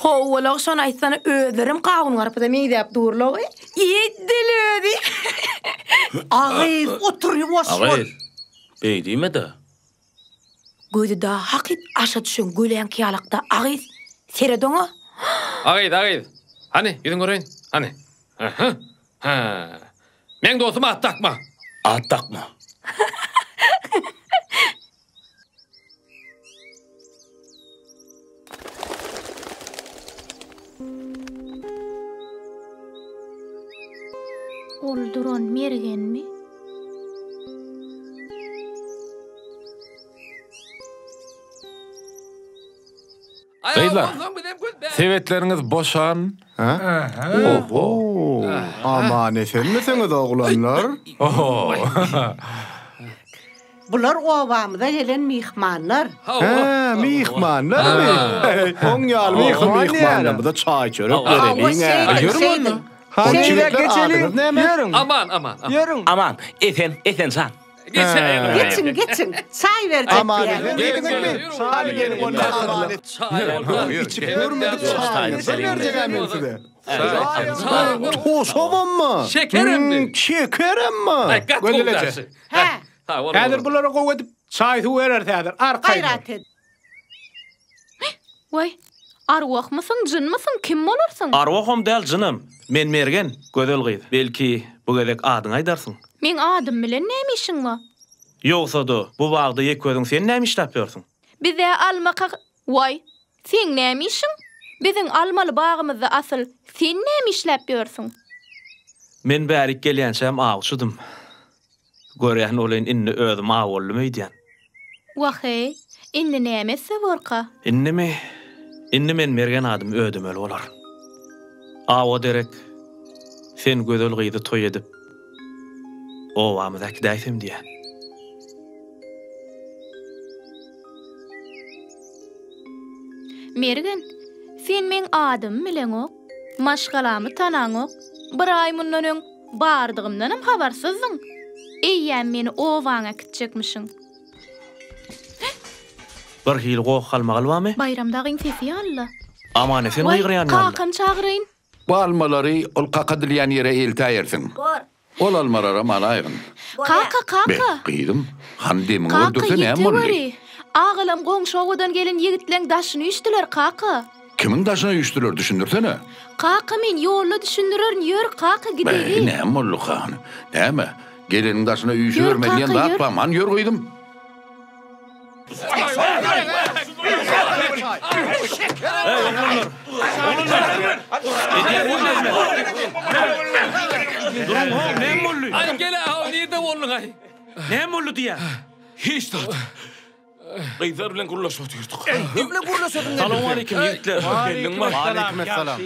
Howwa-la, şony aýtsana, özlerem gawun-garpyza meňzäp durlar-oý. Edil özi. A gyz, otur ýuwaş bol. A gyz, beý diýme-de. Gözi dagy hakyt aşa düşen göläňki ýalakda, a gyz, seret oňa. A gyz, a gyz, hany, ýüzüňi göreýin, hany. Aha, hä. Meň dostuma at dakma. At dakma. Ol duran mergenmi? Gyzlar, sebetleriňiz boşan. Oho, aman esenmisiňiz oglanlar? Oho. Bular obamyza gelen myhmanlar. Hä, myhmanlarmy? Oň ýaly bolsa myhmanlarymyza çaý-çörek bereliň-ä. Ýörüň onda. Şeýle adyňyz näme? Aman, aman, aman. Aman, Esen, Esenjan. Geçiň, geçiň. Çaý berjek Aman esen diýdiňizmi? Hany geliň onda aman Içip görmedik çaýyňyzdan berjek-ä men size. Toşabammy? Şekeremmi? Şekeremmi? Gözel eje. Häzir bulara gowy edip çaý-suw bereris häzir, arkaýyn bol. Gaýrat et. Waý, arwahmysyň, jynmysyň, kim bolarsyň? Arwaham däl, jynam. Men Mergen, gözel gyz. Belki, bu gezek adyňy aýdarsyň? Meň adym bilen näme işiň bar? Ýogsa-da, bu bagda ýek özüň sen näme işläp ýörsüň? Biz-ä alma kak... Waý, seň näme işiň? Biziň almaly bagymyzda asyl sen näme işläp ýörsüň? Men bärik gelýänçäm awçydym. Görýän welin indi özüm aw boldum öýdýän. Wah-eý, indi näme etse borka? Indimi? Indi men Mergen adymy ödemeli bolar. Awa derek sen gözel gyzy toý edip, obamyza äkidäýsem diýýän. Mergen, sen meň adymy bileňok, maşgalamy tanaňok, bir aý mundan öň Bardygymdanam habarsyzdyň. Eýýäm meni obaňa äkitjekmişiň. Bir hili goh-galmagal barmy? Baýram dagyň sesi ýaly-la. Aman-esen Waý, gygyrýan ýaly-la. kakam çagyraýyn. Bu almalary ol kakadylýan ýere eltäýersiň. Bor. Ol almalaram alaýgyn. Kaka, kaka! Be, gyzym, hany demiňi Kaka, öldürse näme boldy? ýeteweri! Agalam goňşy obadan gelen ýigitleň daşyny üýşdüler, kaka. Kimiň daşyna üýşdüler, düşündirsene? Kaka, men ýolda düşündirerin, ýör, kaka, Be, gideli. näme bolduka hany? Näme, geleniň daşyna Ýör, üýşüberme diýen kaka, zat ýör. barmy? Hany ýör gyzym. Duruň how, näme boldy? Aý gel how, nirde bolduň aý? Näme boldy diýýä? Hiç zat. Gyzlar bilen gürleşip otyrdyk. Kim bilen gürleşesiň geldi? Salowmaleýkim ýigitler. Waleýkim esselam.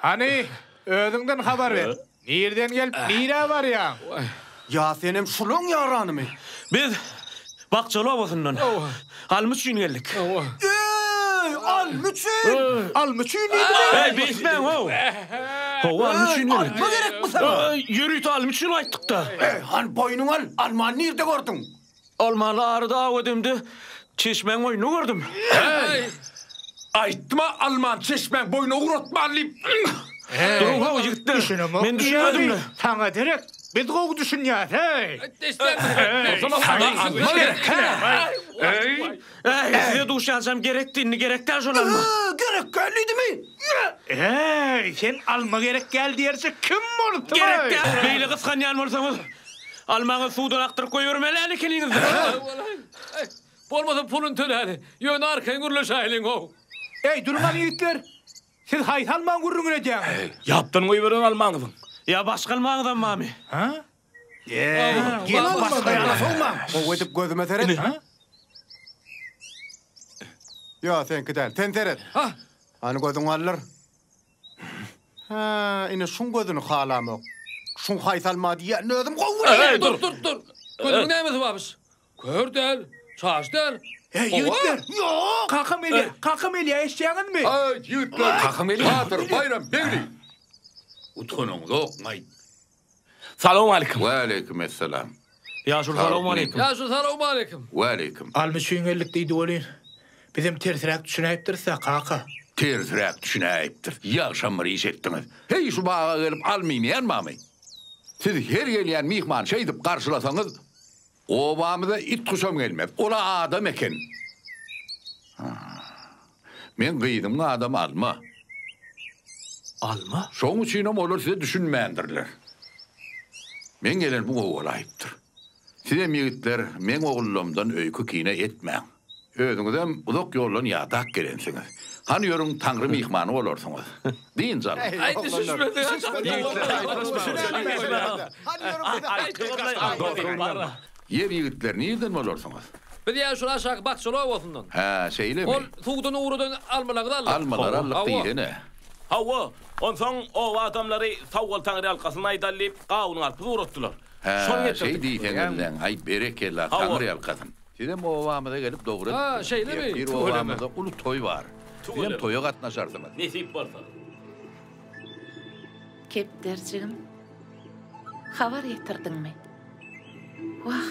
Hany, özüňden habar ber. Nirden gelip, nirä barýaň? Ýa senem şulaň ýaranymy? Biz Bakjaly obasyndan. Alma üçin geldik. Eý, alma üçin! Alma üçin diýdiler. Eý, beýtmäň how. Hawa, alma üçin geldik. Alma gerekmi saňa? Ýörite alma üçin gaýtdyk-da. Eý, hany boýnuňy al, almany nirde gördüň? Almany aryda aw edemde çeşmäň boýunda gördüm. Eý! Aýtma almany çeşmäň boýuna ugratman diýip. Duruň how ýigitler. Men düşünmedim-le. Saňa derek biz gowy düşünýäs, heý! Saňa alma gerek, hä? Eý! Eý, size duşýançam gerekdi, indi gerek däl şol alma. Gerek däl diýdimi? Eý, sen alma gerek däl diýerçe kim bolupsyň? Gerek däl. Beýle gysganýan bolsaňyz, almaňyzy suwdan akdyryp goýbermeli däl ekeniňiz-dä. Bolmasa puluny töläli. Ýöne arkaýyn gürleşäýeliň-ow. Eý, durmaň ýigitler! Siz haýsy almaň gürrüňini edýäňiz? Ýapdan goýberen almaňyzyň. Ýa başga almaňyzam barmy? Hä? Gep başga ýana sowmaň. Gowy edip gözüme seret. Ýok, seňki däl. Sen seret. Hany gözüňi galdyr. Hä, ine şuň gözüni halamok. Şuň haýsy alma diýýänini özüm gowy bilýän. Dur, dur, dur. Gözüň nämesi barmyş? Kör däl, çaş däl. Eý, ýigitler! Ýok! Kakam gelýär, kakam gelýär, eşidýäňizmi? Aý, ýigitler! Kakam gelýär. Batyr, Baýram, Begli! Utanyňzokmaý. Salowmaleýkim. Waleýkim essalam. Ýaşuly salowmaleýkim. Ýaşuly salowmaleýkim. Waleýkim. Alma üçin geldik diýdi welin, bizem tersräk düşünäýipdiris-dä, kaka. Tersräk düşünäýipdir. Ýagşam bir iş etdiňiz. Heý, şu baga gelip alma iýmeýän barmy? Siz her gelýän myhmany şeýdip garşylasaňyz, obamyza it-guşam gelmez. Ol-a adam eken. Meň gyzymyň adam Alma. Alma? Şoň üçinem olar size düşünmändirler. Meň gelenim gowy bolaýypdyr. Sizem ýigitler meň ogullamdan öýke-kine etmäň. Özüňizem uzak ýoldan ýadap gelensiňiz. Hany ýörüň Taňry myhmany bolarsyňyz. Dynç alyň. Aý düşünmedi. Ýer ýigitler nirden bolarsyňyz? Biz ýaşuly aşaky Bakjaly obasyndan. Hä, şeýlemi? Ol suwdan ugradan almalaryňyzy aldyk. Almalar aldyk diýsene. Hawa, onsoň oba adamlary sag bol Taňryýalkasyn aýdaly diýip, gawun-garpyz ugratdylar. Hä, Şony şeý getirdik. diýseňizläň, aý, berekella, Taňryýalkasyn. Sizem obamyza gelip dogry Ha, etdiňiz. şeýlemi? Ertir Tüweleme. obamyzda uly toý bar. Sizem Tüweleme. toýa gatnaşarsyňyz. Nesip bolsa. Kepderjigim, habar getirdiňmi? Wah,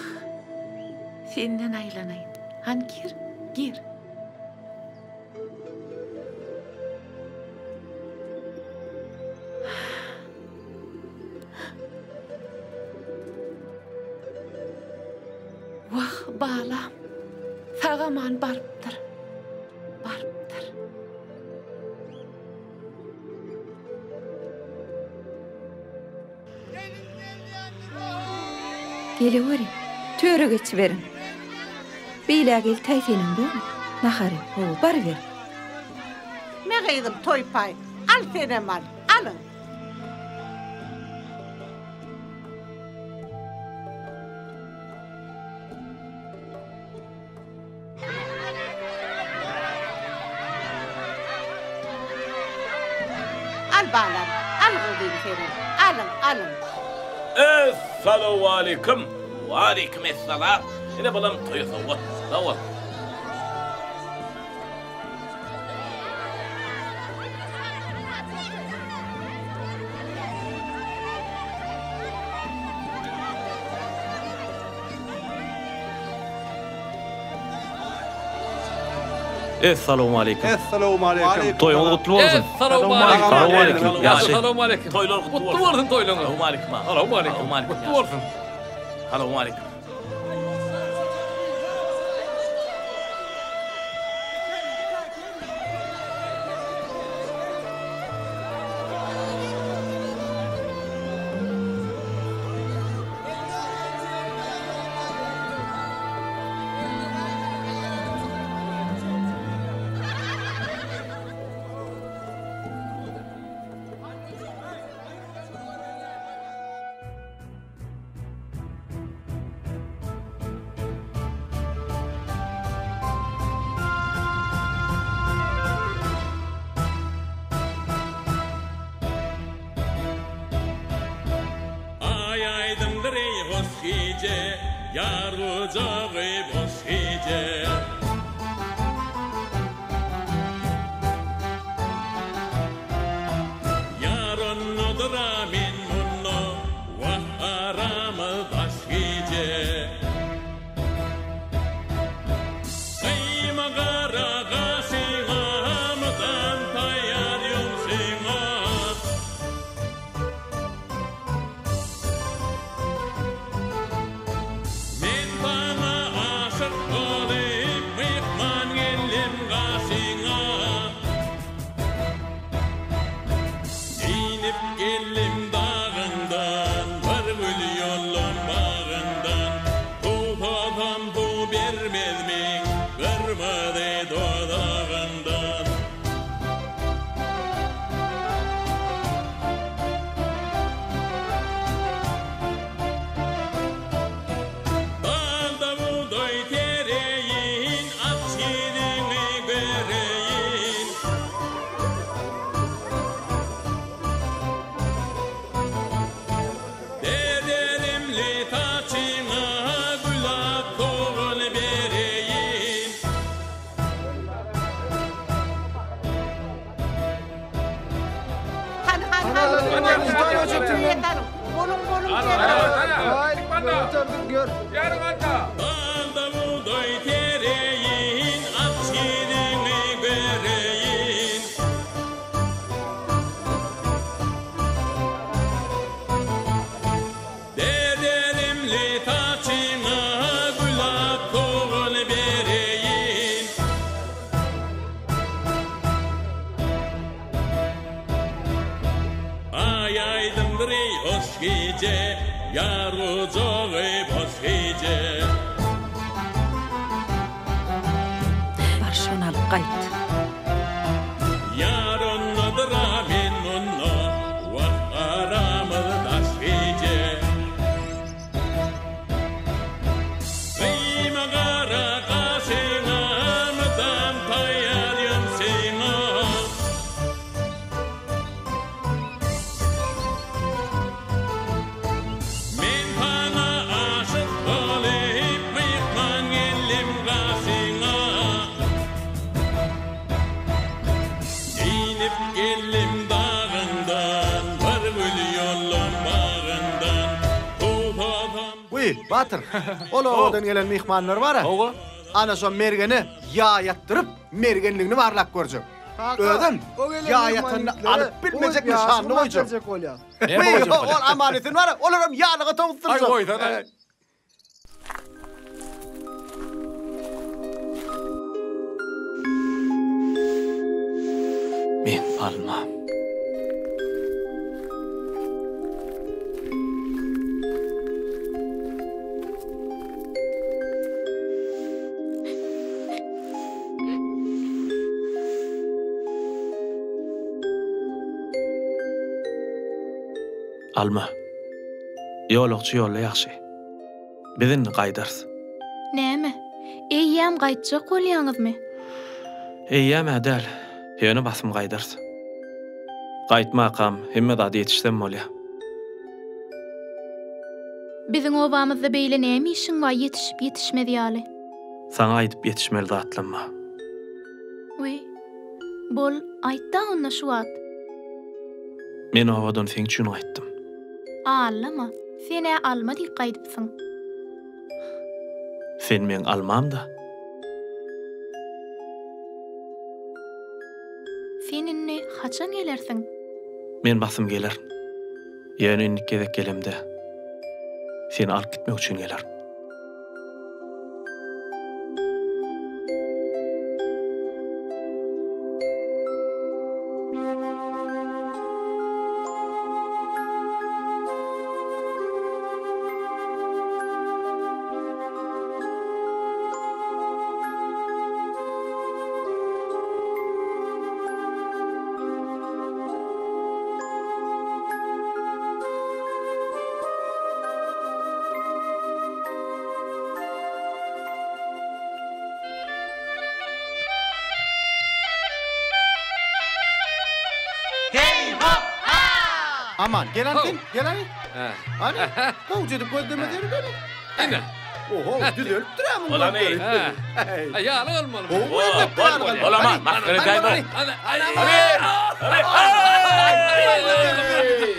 senden aýlanaýyn. Hany gir, gir. Wah, balam, sag-aman barypdyr, barypdyr. Geleweriň, töre geçiberiň. Beýläk eltäý senem bormy, nahary, hawa, baryber. Me gyzym, toýpaý, al senem al, alyň. Al balam, al gyzym senem, alyň, alyň. Essalawwaleýkim! Waleýkim essalam! Ine balam toýa sowgat. Sag bol. Essalawmaleýkim. Essalawmaleýkim. Toýuňyz gutly bolsun. Essalawmaleýkim. Salowmaleýkim. Ýagşy. Salowmaleýkim. Toýlar gutly Gutly bolsun toýlaryňyz. Salowmaleýkim. Salowmaleýkim. Gutly bolsun. Salowmaleýkim. Ýar gujagy boş gije. Ýar ondadyr-a men munda, Wah aramyz daş gije. Gyýma gara gaşyňa, Mydam taýýar ýumşyňa. Men saňa aşyk bolup, myhman geldim gaşyňa. Inip geldim dagyňdan, bir gül ýollam bagyňdan. Suwsasam suw bermezmiň, gyrmyzy dodagyňdan. Dalda bugdaý tereýin, aç ýüzüňi göreýin. Dederimli saçyňa gülap sogan bereýin. Hany hany hany. Boluň boluň. Dalda bugdaý tereýin, aç ýüzüňi göreýin. Dederimli saçyňa gülap sogan bereýin. Aý aýdyňdyr eý hoş gije, Ýar gujagy boş gije. Bar şony alyp gaýt. Ýar ondadyr-a men munda, Wah aramyz daş gije. Gyýma gara gaşyňa, Mydam taýýar ýumşyňa. Men saňa aşyk bolup, myhman geldim gaşyňa. Inip geldim dagyňdan, bir gül ýollam bagyňdan. Suwsasam. Wiý, batyr, ol obadan gelen myhmanlar bar-a. Hawa. Ana şo mergene ýaý atdyryp, mergenligini barlap görjek. Özem ýaý atanda alyp bilmejek nyşanyny goýjak. Wiý, ol aman-esen bar-a, olaram ýalyga towusdyrjak. Aý, goýsana. Men almam. Alma. Ýolagçy ýolda ýagşy. Biz indi gaýdarys. Näme, eýýäm gaýtjak bolýaňyzmy? Eýýäm-ä däl, ýöne basym gaýdarys. Gaýtmakam hemme zada ýetişsem bolýa. Biziň obamyzda beýle näme işiň bar ýetişip-ýetişmez ýaly? Saňa aýdyp ýetişmeli zatlam bar. Wiý, bol, aýt-da onda şu wagt. Men obadan seň üçin gaýtdym. Allama, sen-ä alma diýip gaýdypsyň. Sen meň almam-da. Sen indi haçan gelersiň? Men basym gelerin. Ýöne indiki gezek gelemde, seni alyp gitmek üçin gelerin. Aman, gel hany sen, gel hany. Hany, gowja edip gözleme seni gel. Ine. Oho, düzelipdir-ä muň Bolamy? gözleri. Hä. Ýaly bolmaly. Gowy elbetde ýaly bolmaly. Bolaman, masgara edäýme.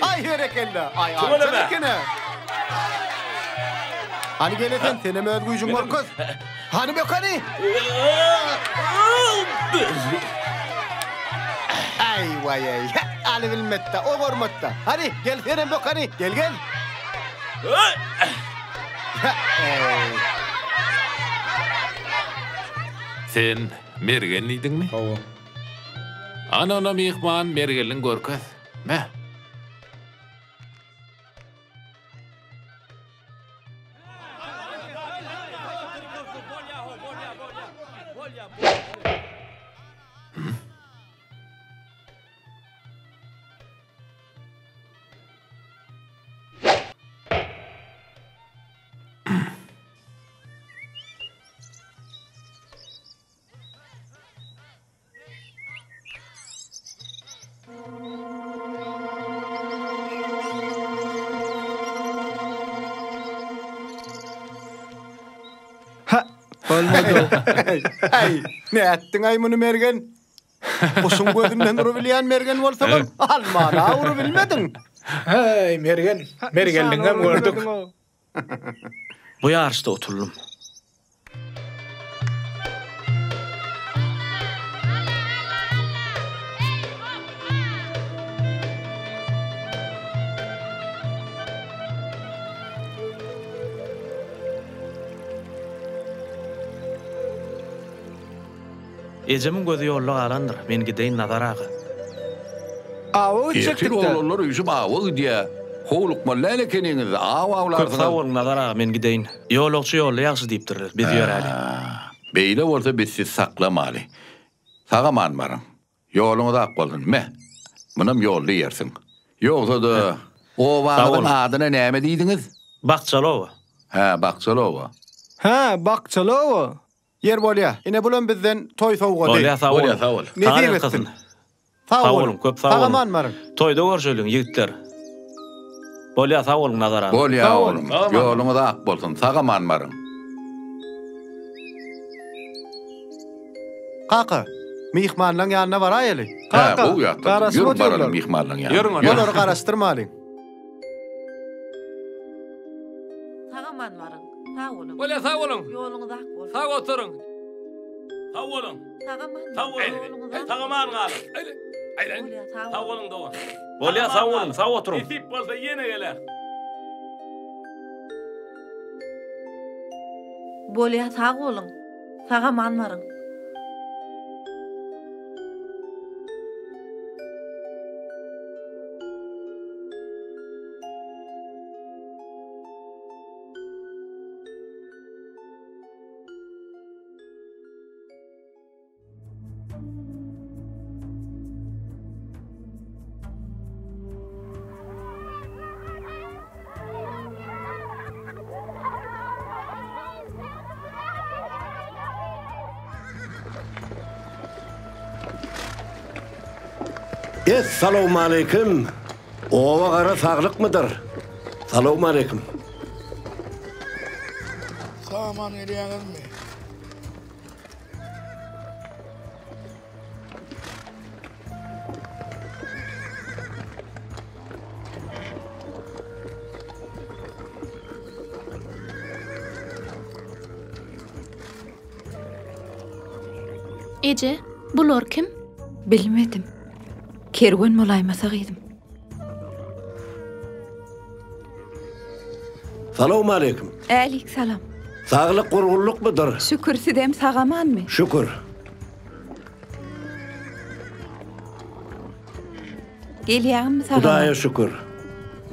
Aý berekella. Aý Tüweleme. aýtjak ekeni. Hany gele sen, senem öz güýjüňi görkez. Hany bök hany. Aý waý aý. Aly bilmetde, o görmetde. Hany gel senem bök hany. Gel gel. Sen mergen diýdiňmi? Hawa. Ana onda myhman mergenliň görkez. Me. Ha, bolmady. Aý, nätdiň-aý muny mergen? Guşuň gözünden urubilýän mergen bolsaňam, almana urubilmediň. Häý, mergen, mergenligiňem gördük. Bu ýaryşda utuldym. Ejemiň gözi ýolda galandyr, men gideýin Nazar aga. Awa Ertir gitjekdik-dä. oglanlar üýşüp awa gidýä. Howlukmaly däl ekeniňiz, aw Köp awlarsyňyz. sag boluň Nazar aga, men gideýin. Ýolagçy ýolda ýagşy diýipdirler, biz ýöräli. Beýle bolsa biz sizi saklamaly. Sag-aman baryň. Ýoluňyz ak bolsun. Me, munam ýolda iýersiň. Ýogsa-da, Sag obaňyzyň boluň. adyna näme diýdiňiz? Bakjaly oba. Hä, Bakjaly oba. Hä, Bakjaly oba. Ýer bolýa. Ine bulam bizden toý sowgady. Bolýa sag boluň. Bolýa sag bol. Nesip etsin. Sag Sag boluň, köp sag boluň. Sag-aman baryň. Toýda görşeliň, ýigitler. Bolýa sag boluň Nazar aga. Bolýa oglum. Ýoluňyz ak bolsun. Sag-aman baryň. Kaka, myhmanlaň ýanyna baraýaly. Hä, gowy ýatladyň. garaşyp Ýörüň baralyň otyrlar. myhmanlaň ýanyna. Ýörüň onda. Olary garaşdyrmalyň. Sag-aman baryň. Sag boluň. Bolýa sag boluň. Ýoluňyz ak bolsun. Sag oturyň. Sag boluň. Sag-aman. Sag boluň. Ýoluňyz ak Sag-aman galyň. Bolýa sag Sag boluň dogan. Bolýa sag boluň, sag oturyň. Nesip bolsa ýene geler. Bolýa sag boluň. Sag-aman baryň. Essalawmaleýkim! Oba gara saglykmydyr? Salowmaleýkim. Sag-aman gelýäňizmi? Eje, bular kim? Bilmedim. Kerwen bolaýmasa gyzym. Salowmaleýkim. Älik salam. Saglyk gurgunlykmydyr? Şükür sizem sag-amanmy? Şükür. Gelýäňmi sag-aman? Hudaýa şükür.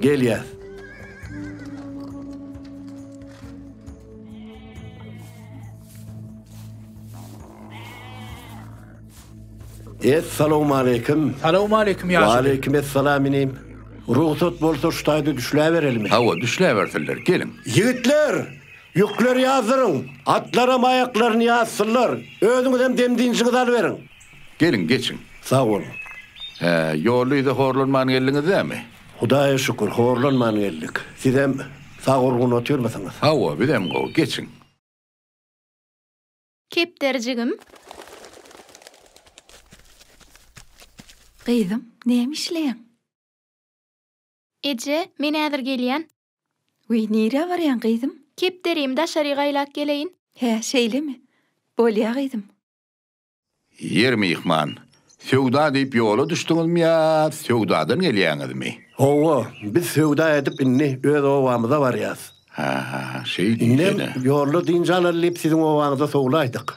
Gelýäs. Essalawmaleýkim. Salawmaleýkim ýaşuly. Waleýkim essalam inim. Rugsat bolsa şu taýda düşläberelimi? Hawa, düşläbersinler. Geliň. Ýigitler! Ýükleri ýazdyryň. Atlaram aýaklaryny ýazsynlar. Özüňizem dem-dynjyňyzy alyberiň. Geliň, geçiň. Sag boluň. Hä, ýolda-yzda horlanman geldiňiz dämi? Hudaýa şükür, horlanman geldik. Sizem. Sag-gurgun otyrmysyňyz? Hawa, bizem gowy. Geçiň. Kepderijigim. Gyzym, näme işleýäň? Eje, men häzir gelýän. Wiý, nirä barýaň, gyzym? Kepderimi daşaryk aýlap geleýin. Hä, şeýlemi? Bolýa, gyzym. Ýer myhman, söwda diýip ýola düşdüňizmi ýa söwdadan gelýäňizmi? Hawa, biz söwda edip indi öz obamyza barýas. Hä, şeý Indem diýsene. ýolda dynç alaly diýip siziň obaňyza sowlaýdyk.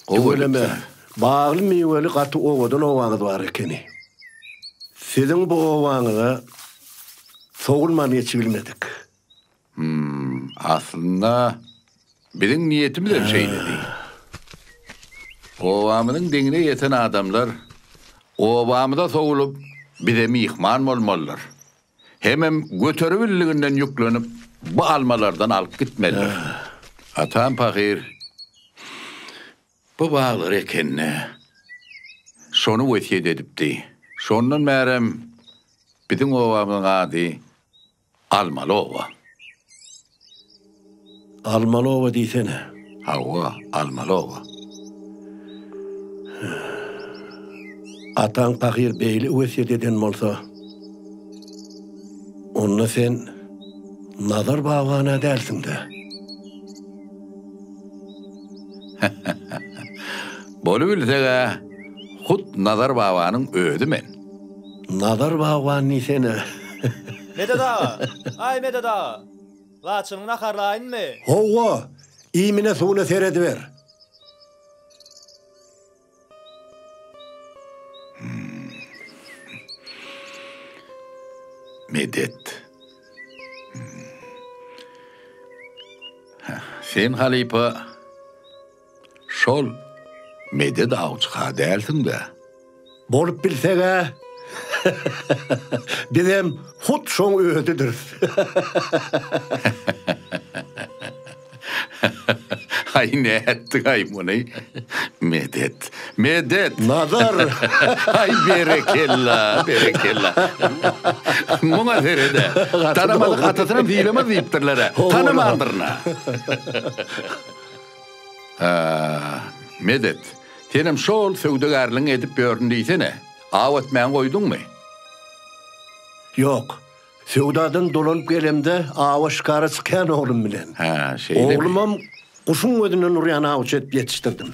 Gowy Tüweleme, edipsiňiz. bagly-miweli gaty owadan obaňyz bar ekeni. Siziň bu obaňyza sowulman geçibilmedik. Hum, aslynda biziň niýetimizem şeýledi. Obamyzyň deňine ýeten adamlar obamyza sowulyp, bize myhman bolmalydyr. Hemem göteribildiginden ýüklenip, bu almalardan alyp gitmelidir. Atam pahyr bu baglary ekende, şony wesýet edipdi. Şondan bärem biziň obamyzyň ady Almaly oba. Almaly oba diýsene. Hawa, Almaly oba. Ataň pahyr beýle wesýet eden bolsa, onda sen Nazar bagban-a dälsiň-dä? Bolubilseg-ä, hut Nazar babanyň özi men. Nazar bagban diýsene. Medet aga! Aý, Medet aga! Laçynyňy naharlaýynmy? Howwa, iýmine-suwuna serediber. Medet. Sen halypa şol Medet awçy-ha dälsiň-dä? Bolup bilseg-ä, bizem hut şoň özüdiris. Aý nätdiň-aý muny? Medet, Medet! Nazar! Aý berekella, berekella. Muňa sered-ä. Tanamadyk atasynam sylamaz diýipdirler-ä. Tanamandyryn-a. Medet, senem şo-ol söwdagärligiňi edip ýörün diýsene. Aw etmäňi goýduňmy? Ýok. Söwdadan dolanyp gelemde awa-şikara çykýan oglum bilen. Hä, şeýlemi? Oglumam guşuň gözünden urýan awçy edip ýetişdirdim.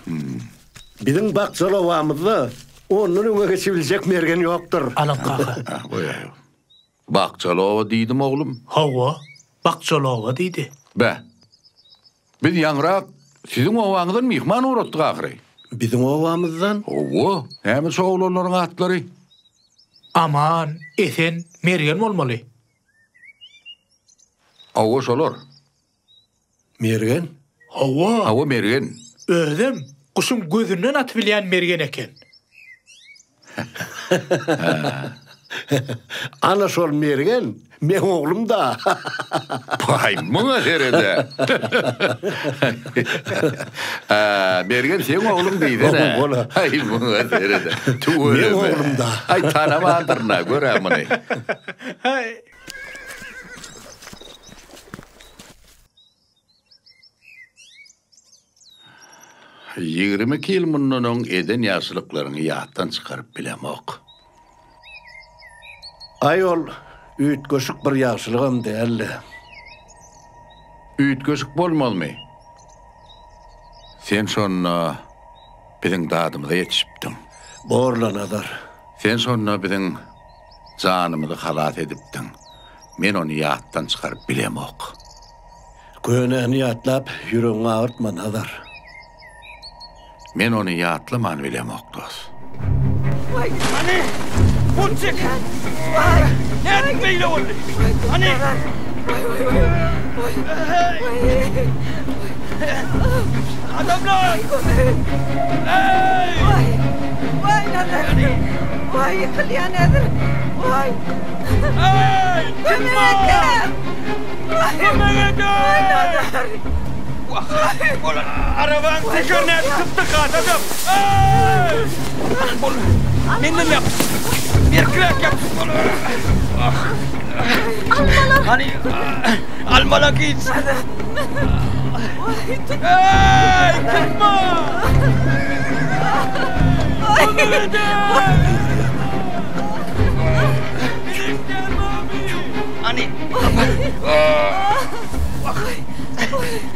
Biziň bakjaly obamyzda ondan öňe geçibiljek mergen ýokdur. Alyň kaka. Goýaý. Bakjaly oba diýdim oglum. Hawa, Bakjaly oba diýdi. Bä. Biz ýaňrak siziň obaňyzdan myhman ugratdyk ahyry. Biziň obamyzdan? Hawa. Näme şo oglanlaryň atlary? Aman, Esen, Mergen bolmaly. Hawa, şolar. Mergen? Hawa. Hawa, Mergen. Özem guşuň gözünden atybilýän mergen eken. Ana şol Mergen meň oglum-da. Paý, muňa sered-ä. Mergen seň ogluň diýsene. Aý, muňa sered-ä. Tüweleme. Meň oglum-da. Aý, tanamandyryn-a, gör-ä muny. 22 ýyl mundan öň eden ýagşylyklaryňy ýatdan çykaryp bilemok. Aý ol üýtgeşik bir ýagşylygam däldi. Üýtgeşik bolmazmy? Sen şonda biziň dadymyza ýetişipdiň. Borla Nazar. Sen şonda biziň janymyzy halas edipdiň. Men ony ýatdan çykaryp bilemok. Könäni ýatlap, ýüregiňi agyrtma, Nazar. Men ony ýatlaman bilemok, dos. Waý, hany, gol çek! Waý, nädip beýle boldy? Hany! Adamlar! Eý! Waý, waý, Nazar! Waý, ýykylýan häzir! Waý! Eý, kim bar? Kömek ediň! Arabaň tekerini nädip sypdyk, adam? Eý! Bol, menden ýapyş. Berkräk ýapyş bol. Almalar. Hany, almalar giç. Eý, kim bar? Kömek ediň! Hany.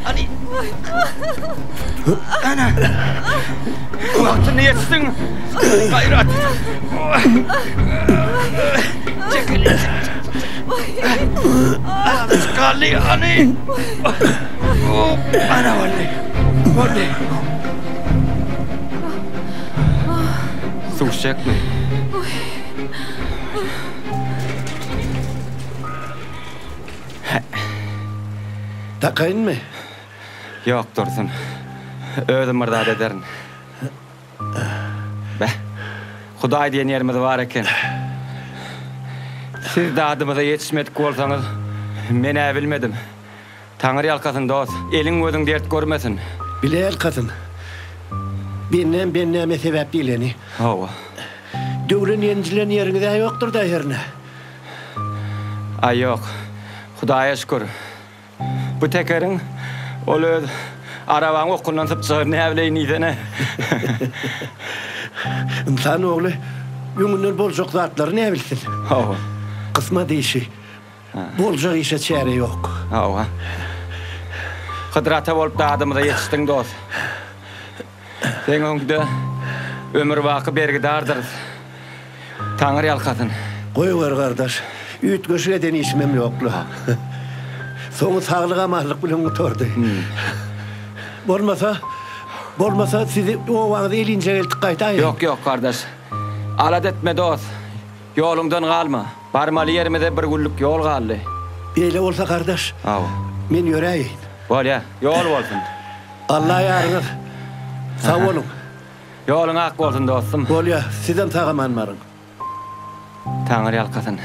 Hany. Ana. Wagtynda ýetişdiň. Gaýrat et. Çekil. Azajyk galdy. Hany. Ana boldy. Boldy. Suw içjekmi? Takaýynmy? Ýok, dursun. Özüm bir zat ederin. Beh, Hudaý diýen ýerimiz bar eken. Siz dadymyza ýetişmedik bolsaňyz, men-ä bilmedim. Taňry ýalkasyn, dost. Eliň-gözüň dert görmesin. Bile ýalkasyn. Bendäm bendäme sebäp diýleni. Hawa. Döwlen-ýenjilen ýeriňiz-ä ýokdur-da hernä? Aý, ýok. Hudaýa şükür. Bu tekeriň ol öz arabaň okundan sypjagyny näbileýin diýsene. Ynsan ogly öňünden boljak zatlary näbilsin? Hawa. Kysmat işi. Boljak işe çäre ýok. Hawa. Hydyr ata bolup dadymyza ýetişdiň dost. Seň öňüňde ömürbaky bergidardyrys. Taňry ýalkasyn. Goýber gardaş, üýtgeşik eden işimem ýok-la. Soňy saglyk-amanlyk bilen gutardy. Bolmasa, bolmasa sizi obaňyza elinjek eltip gaýtaýyn. Ýok, ýok gardaş. Alada etme dost. Ýoluňdan galma. Barmaly ýerimize bir günlük ýol galdy. Beýle bolsa gardaş, Hawa. men ýöräýeýin. Bolýa, ýol bolsun. Alla ýaryňyz. Sag boluň. Ýoluň ak bolsun dostum. Bolýa, sizem sag-aman baryň. Taňry ýalkasyn.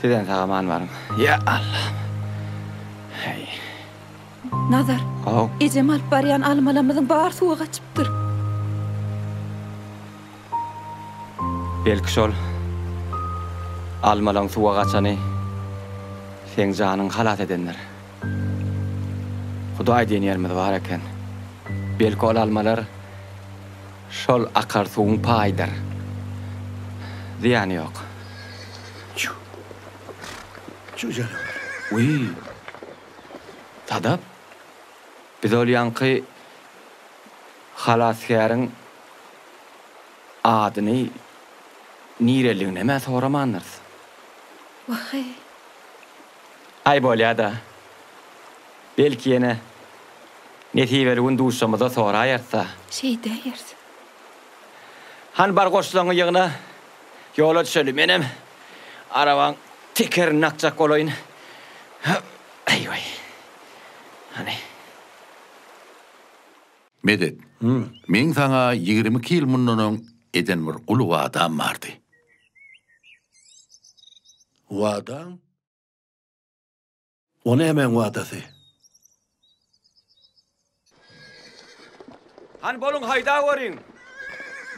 Sizem sag-aman baryň. Ýa Allam. Heý. Nazar, Haw. ejem alyp barýan almalamyzyň bary suwa gaçypdyr. Belki şol almalaň suwa gaçany seň janyňy halas edendir. Hudaý diýen ýerimiz bar eken. Belki ol almalar şol akar suwuň paýydyr. Zyýany ýok. Çüw. Çüw janawar. Wiý. Sadap. Biz ol ýaňky halasgäriň adyny nireliginhem-ä soramandyrys. Wah-eý. Aý bolýa-da. Belki ýene nesibeli gün duşamyzda soraýarys-da. Şeýdäýeris. Hany bar goşlaňy ýygna, ýola düşeli. Menem arabaň tekerini dakjak bolaýyn. Eý-weý. Hany. Medet, meň saňa 22 ýyl mundan öň eden bir uly wadam bardy. Wadaň? O nämäň wadasy? Hany boluň haýda görüň.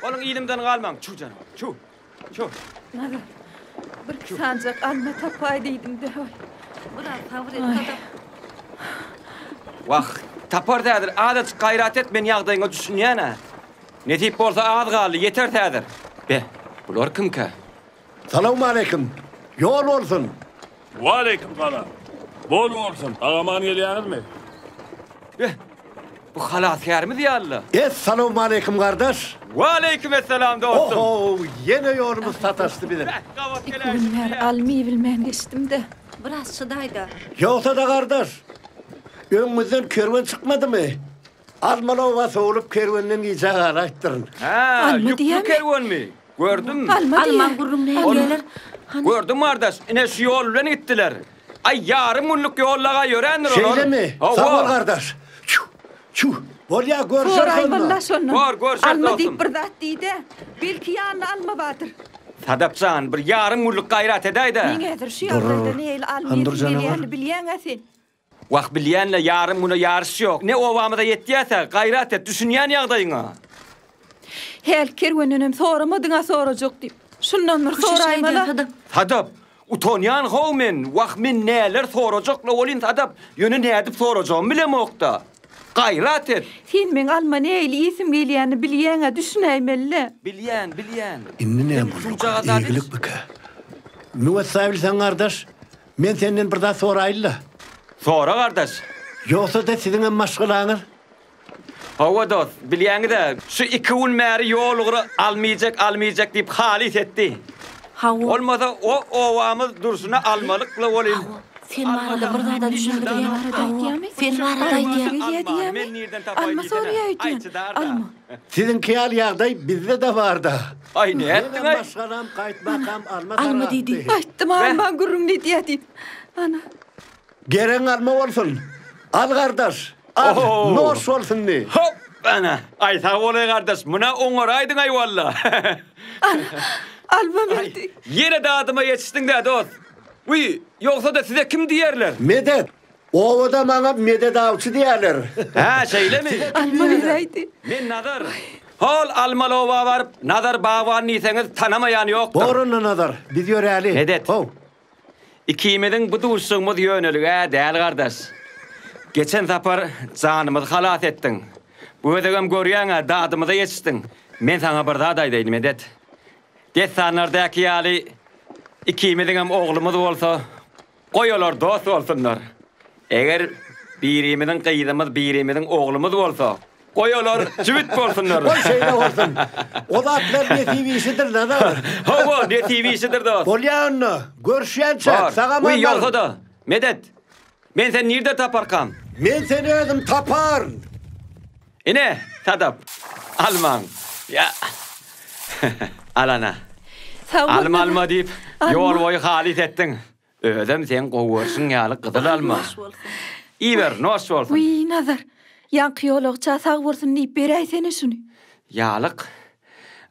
Boluň yzymdan galmaň. Çüw janawar, çüw. Çüw. Nazar, birki sanjak alma tapaý diýdim-de, oý. Biraz sabyr et, Sadap. Wah, taparys häzir. Azajyk gaýrat et, men ýagdaýyňa düşünýän-ä. Nesip bolsa az galdy, ýeteris häzir. Be, bular kimkä? Salowmaleýkim! Ýol bolsun! Waleýkim salam. Bol bolsun. Sag-aman gelýäňizmi? Beh, bu halasgärimiz ýaly-la. Essalowmaleýkim gardaş! Waleýkim essalam dostum! Ohow, ýene ýolumyz sataşdy biziň. Iki gün bäri alma iýibilmän geçdim-de. Biraz çydaý-da. Ýogsa-da gardaş, öňüňizden kerwen çykmadymy? Almaly oba sowlup kerwenden gijä galaýypdyryn. Hä, ýükli kerwenmi? Gördüm. Alma diýýär. Almaň gürrüň näme geler? Hany. Gördüm gardaş, ine şu ýol bilen gitdiler. Aý, ýarym günlük ýollaga ýörändir olar. Şeýlemi? Hawa. Sag bol gardaş. Çüw, çüw. Bolýa, görşeris Soraý onda. walla şondan. Bor, görşeris Alma dostum. diýip bir zat diý-de. Belki ýanynda alma bardyr. Sadap jan, bir ýarym günlük gaýrat edäý-dä. Meň häzir şu ýagdaýda nähili alma Handur iýesim janawar. gelýänini bilýäň-ä sen. Wah, bilýän-le, ýarym güne ýaryş ýok. Ne obamyza ýetýäs-ä, gaýrat et, düşünýän ýagdaýyňa. Häli kerwendenem soramadyň-a sorajak diýip. Şundan bir soraýmaly. Sadap, utanýan how men, wah men näler sorajak-la welin Sadap, ýöne nädip sorajagymy bilemok-da. Gaýrat et! Sen meň alma nähili iýesim gelýänini bilýäň-ä, düşünäýmeli-le. Bilýän, bilýän. Indi näme bolduka, eýgilikmikä? Müwessa bilseň gardaş, men senden bir zat soraýyn-la. Sora gardaş. Ýogsa-da siziňem maşgalaňyz Hawa dost, bilýäňiz-ä, şu iki gün bäri ýol ugry almyjak, almyjak diýip halys etdi. Hawa. Bolmasa o obamyz durşuna almalyk-la welin. Hawa, sen barada bir zada düşündirýän. Hawa, sen barada aýdýan. Men nirden tapaýyn diýsene. Aýtçy-da. Siziňki ýaly ýagdaý bizde-de bar-da. Aý, nätdiň-aý? Menem maşgalam gaýtmakam alma Alma diýdi. sargapdy. Aýtdym, almaň gürrüňini edýä diýip. Ana. Geregiň alma bolsun. Al gardaş, al, noş bolsun diý. Hop, ana. Aý, sag bolaý gardaş, muna oňaraýdyň-aý walla. Ana, alma berdi. Ýene dadyma ýetişdiň-dä, dost. Wiý, ýogsa-da size kim diýerler? Medet. Obada maňa Medet awçy diýerler. Hä, şeýlemi? Alma beräýdi. Men Nazar. Hol Almaly oba baryp, Nazar bagban diýseňiz, tanamaýan ýokdur. Bor onda Nazar, biz ýöräli. Medet. How. Ikimiziň bu duşuşygymyz ýönelige däl gardaş. Geçen sapar janymyzy halas etdiň. Bu gezegem görýäň-ä, dadymyza ýetişdiň. Men saňa bir zat aýdaýyn, Medet. Dessanlardaky ýaly ikimiziňem oglumyz bolsa, goý olar dost bolsunlar. Eger birimiziň gyzymyz, birimiziň oglumyz bolsa, Goý olar jübüt bolsunlar. Goý şeýle bolsun. O zatlar nesip işidir Nazar. Hawa, nesip işidir dost. Bolýa onda. Görüşýänçäk, sag-aman Wiý, ýogsa-da, Medet, men seni nirde taparkam? Men seni özüm taparyn. Ine, Sadap, almaň. Ýa. Al ana. Sag bol. Alma alma diýip, Alma. ýol boýy halys etdiň. Özem seň gowy görşüň ýaly gyzyl alma. Iýiber, noş bolsun. Wiý, Nazar, ýaňky ýolagça sag bolsun diýip beräýsene şuny. Ýalyk?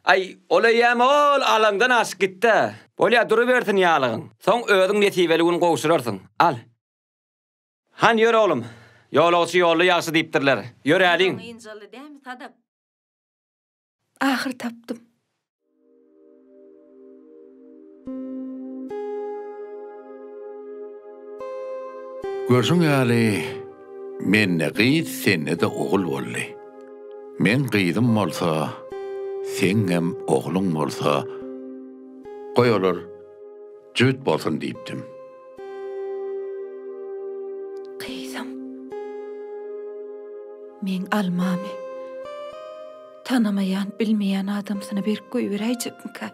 Aý, ol eýýäm ol alaňdan aşyp gitdi-ä. Bolýa, durubersin ýalygyň. Soň özüň nesibeli gün gowşurarsyň. Al. Han, ýör oglum. Ýolagçy ýolda ýagşy diýipdirler. Ýöräliň. Ýoluň ynjaly dämi, Sadap? Ahyr tapdym. Görşüň ýaly, mende gyz, sende-de ogul boldy. Meň gyzym bolsa, seňňem ogluň bolsa, goý olar jübüt bolsun diýipdim. Gyzym. Meň almamy tanamaýan, bilmeýän adamsyna berip goýberäýjekmikä?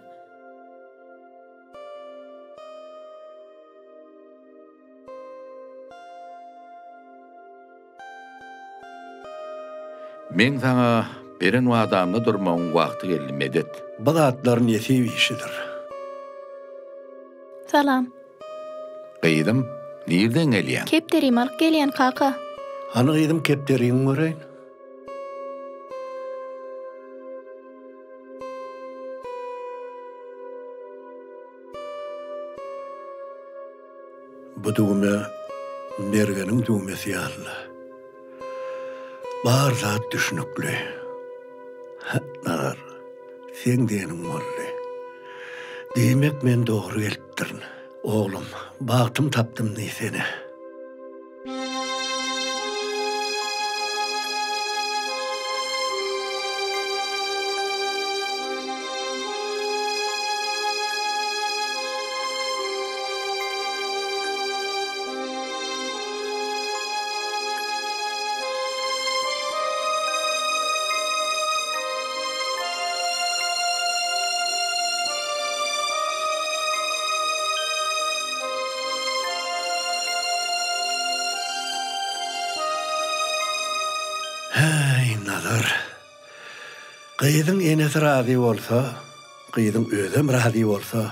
Meň saňa beren wadamda durmagyň wagty geldi, Medet. Bu zatlar nesip işidir. Salam. Gyzym, nirden gelýäň? Kepderimi alyp gelýän, kaka. Hany gyzym kepderiňi göreýin. Bu düwme Mergeniň düwmesi ýaly-la. Bar zat düşnükli. Hä, Nazar, seň diýeniň boldy. Diýmek, men dogry gelipdirin. Oglum, bagtym tapdym diýsene. Häý, Nazar. Gyzyň enesi razy bolsa, gyzyň özem razy bolsa,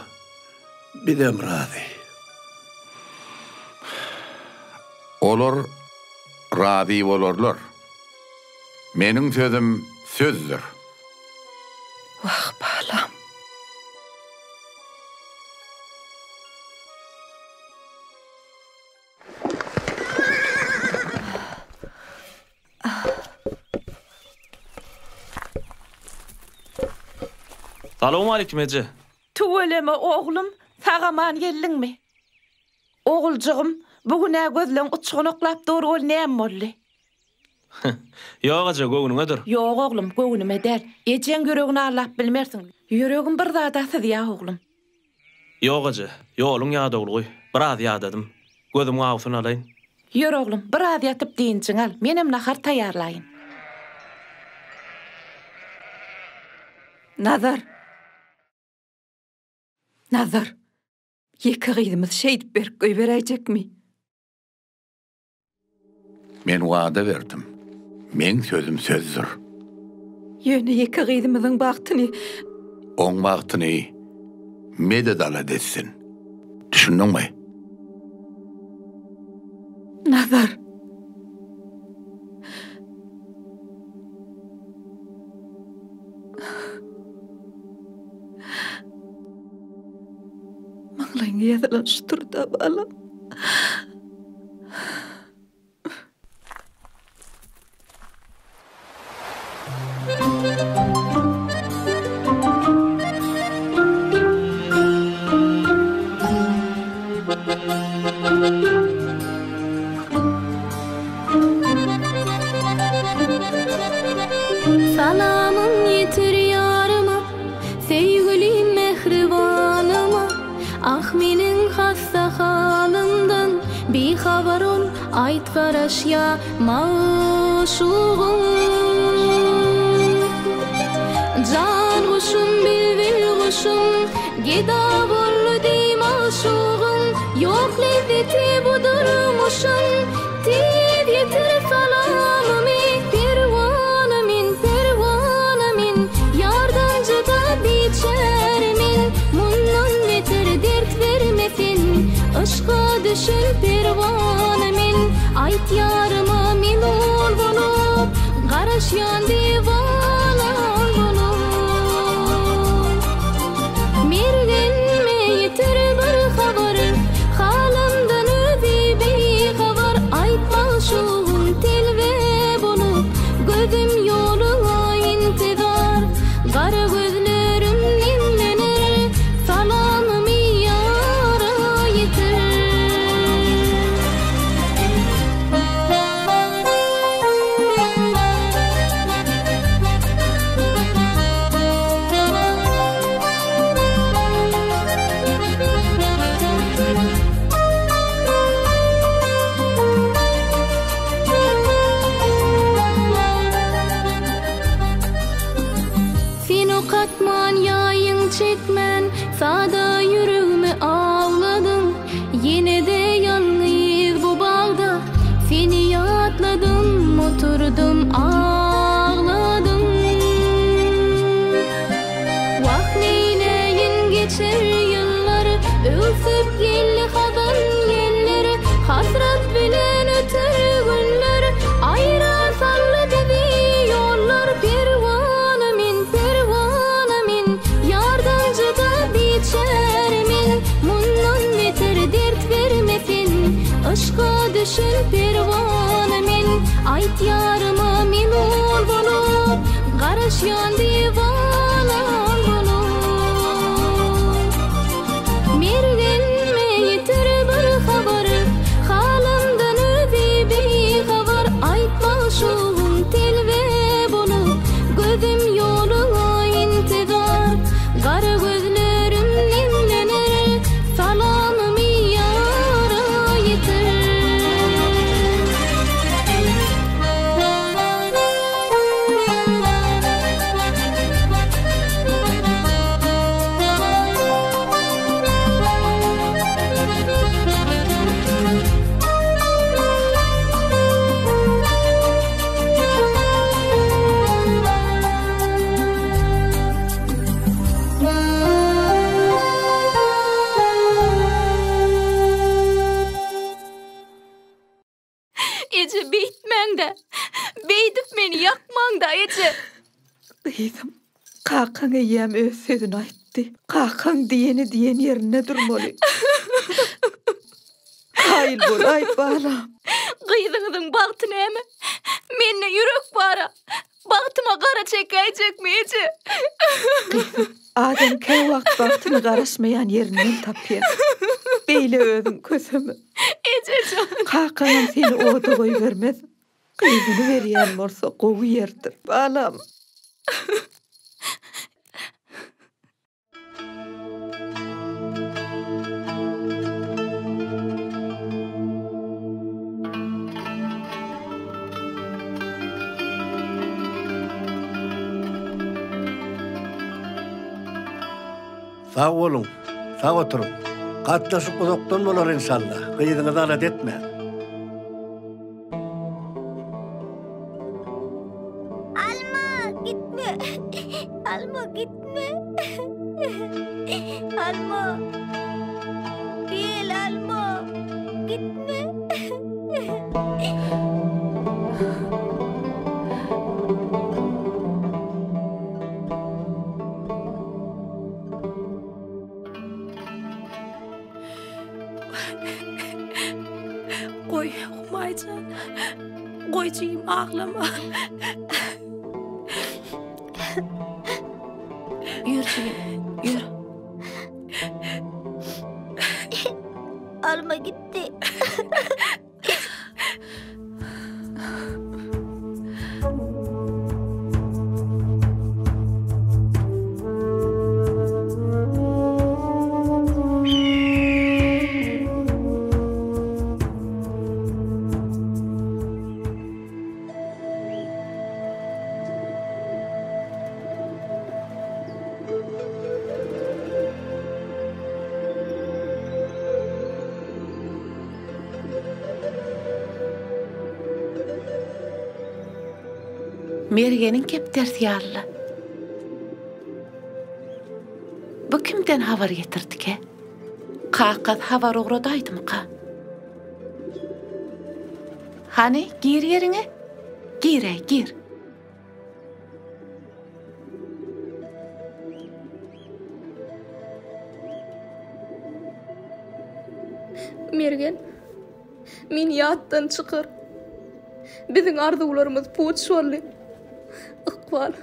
bizem razy. Olar razy bolarlar. Meniň sözüm sözdür. Wah, balam. Salowmaleýkim eje. Tüweleme oglum, sag-aman geldiňmi? Oguljygym, bu gün-ä gözleň uçgun oklap dur, ol näme boldy? Ýok eje, göwnüňedir. Ýok oglum, göwnüme däl. Ejeň ýüregini aldap bilmersiň. Ýüregim bir zada syzýa oglum. Ýok eje, ýoluň ýadawlygy. Biraz ýadadym. Gözümiň awusyny alaýyn. Ýör oglum, biraz ýatyp dynjyňy al, menem nahar taýýarlaýyn. Nazar! Nazar! Ýeke gyzymyzy şeýdip berip goýberäýjekmi? Men wada berdim. Meň sözüm sözdür. Ýöne ýeke gyzymyzyň bagtyny. Oň bagtyny Medet alada etsin. Düşündiňmi? Nazar. Maňlaýyňa ýazylan şudur-da, balam. Salamym ýetir ýaryma, Söýgülim mähribanyma. Ah meniň hassa halymdan bihabar ol aýt garaşýa magşugym. Jan guşum bilbil guşum geda boldy deý magşugym ýok lezzeti bu durmuşyň tiz ýetir salamymy perwana men perwana men ýardan jyda biçäre men mundan beter dert berme sen yşka düşen perwana men aýt ýaryma melul bolup garaşýan diwana bolup mergenme ýetir bir habar halymdan özi bihabar aýt magşugym telbe bolup gözüm ýoluňa intizar Gara gözlerim nemlener, salamymy ýara ýetir. Sen ok atman, ýaýyň çekmän, Sada ýüregimi awladyň. Ýene-de ýalňyz bu bagda Seni ýatladym, oturdym, agladym. Wah, neýläýin geçer ýyllar, Öwsüp geldi hazan ýeller, Hasrat bilen öter günler, Aýra saldy bizi ýollar. Perwana men, perwana men, Ýardan jyda biçäre men, Mundan beter dert berme sen, Yşka düşen perwana men, Aýt ýaryma melul bolup, Garaşýan diwana bolup. Mergenme ýetir bir habar, Halymdan özi bihabar, Aýt magşugym telbe bolup, Gözüm ýoluňa intizar, Gara gözlerim nemlener, Salamymy ýara ýetir. Eje beýtmäňdä. Beýdip meni ýakmaňda eje. Gyzym, kakaň eýýäm öz sözüni aýtdy. Kakaň diýeni diýen ýerinde durmaly. Kaýyl bolaý, balam. Gyzyňyzyň bagty näme? Mende ýürek bar-a. Bagtyma gara çekäýjekmi eje? Gyzym. Adam käwagt bagtyny garaşmaýan ýerinden tapýar. Beýle özüň köseme. Eje jan. Kakaňam seni oda goýbermez. Gyzyny berýän bolsa gowy ýerdir, balam. Sag boluň, sag oturyň. Gatnaşyk uzakdan bolar enşalla. Gyzyňyzy alada etmäň. Alma, gitme. Alma, gitme. Alma. Gel, alma. Gitme. Goý, Humaýjan. Goý jigim aglama. Ýör jigim, ýör. Alma gitdi. Mergeniň kepdersi ýaly-la. Bu kimden habar getirdikä? Kakasy habar ugradaýdymyka? Hany, gir ýeriňe. Gir-äý, gir. Mergen, meni ýatdan çykar. Biziň arzuwlarymyz puç boldy. Ykbal,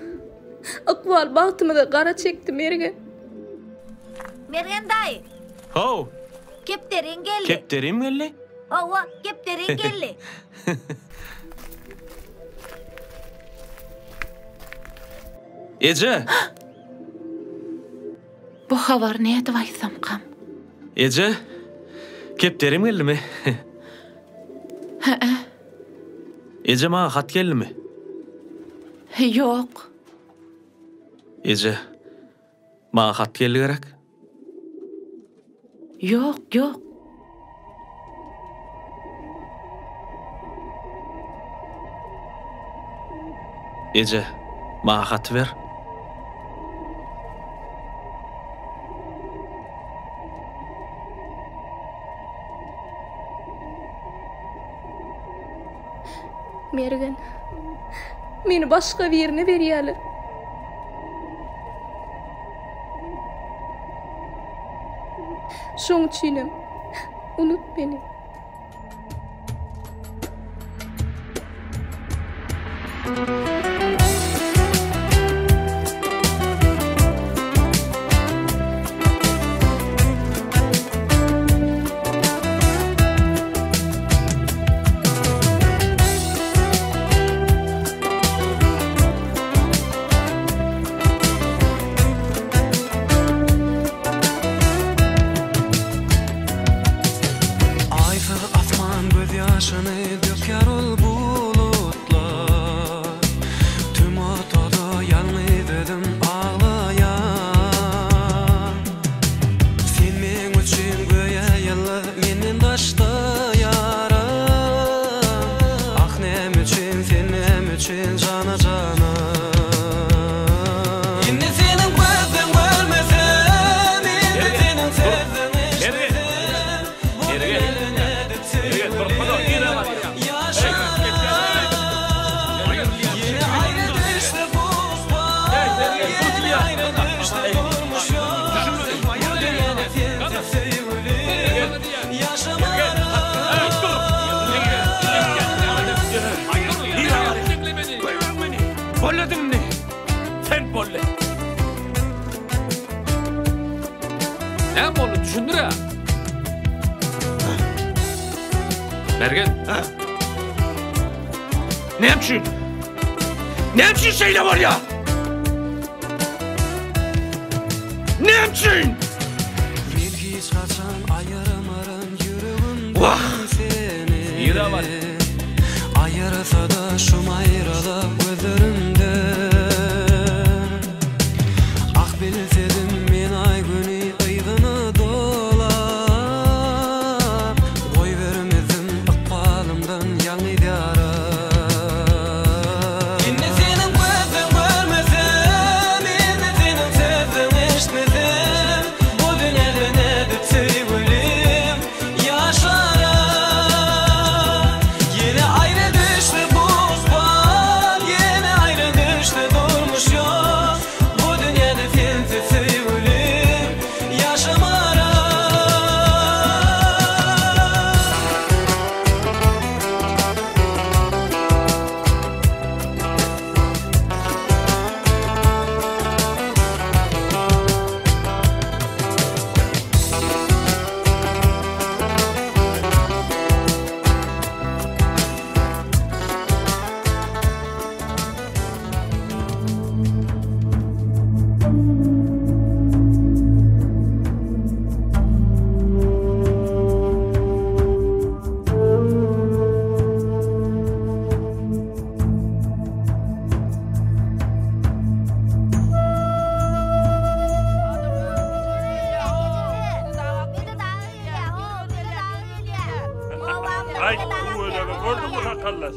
ykbal bagtymyza gara çekdi, Mergen. Mergen daýy. How. Kepderiň geldi. Kepderim geldi? Hawa, kepderiň geldi. Eje! Bu habary nädip aýtsamkam? Eje, kepderim geldimi? Hä-ä. Eje, maňa hat geldimi? Ýok. Eje, maňa hat geldi gerek? Ýok, ýok. Eje, maňa haty ber. Mergen, meni başga birine berýärler. Şoň üçinem unut meni. Aýsyz asman gözýaşyny dökýär ol bulutlar Tüm ortada ýalňyz özüm aglaýan Sen meň üçin göýä ýyldyz menden daşda ýaram Ah näme üçin sen näme üçin jana jana Indi seniň gözüň görmesem Indi seniň sözüň eşitsem Bu dünýede nädip söýgülim ýaşaryn Ýene aýra düşse bu ykbal Ýene aýra düşse durmuş ýol Bu dünýede sensiz söýgülim ýaşamaryn Bolladyn indi. Sen bolly. Näme boldy, düşündir-ä. Mergen. Näme üçin? Näme üçin şeýle bolýar? Näme üçin? Men hiç haçan aýyrmaryn ýüregimden Wah! seni. Nirä bar? Aýyrsa-da şum aýralyk gözlerimden. Ah bilsedim men aý-güni yzyna dolap, Goýbermezdim ykbalymdan ýalňyz ýara. Indi seniň gözüň görmesem, indi seniň sözüň eşitmesem, Bu dünýede nädip söýgülim ýaşaryn? Ýene aýra düşdi bu ykbal, ýene aýra düşdi durmuş ýol, Bu dünýede sensiz söýgülim ýaşamaryn. Aý, tüweleme, gördüňmi sakaldaş?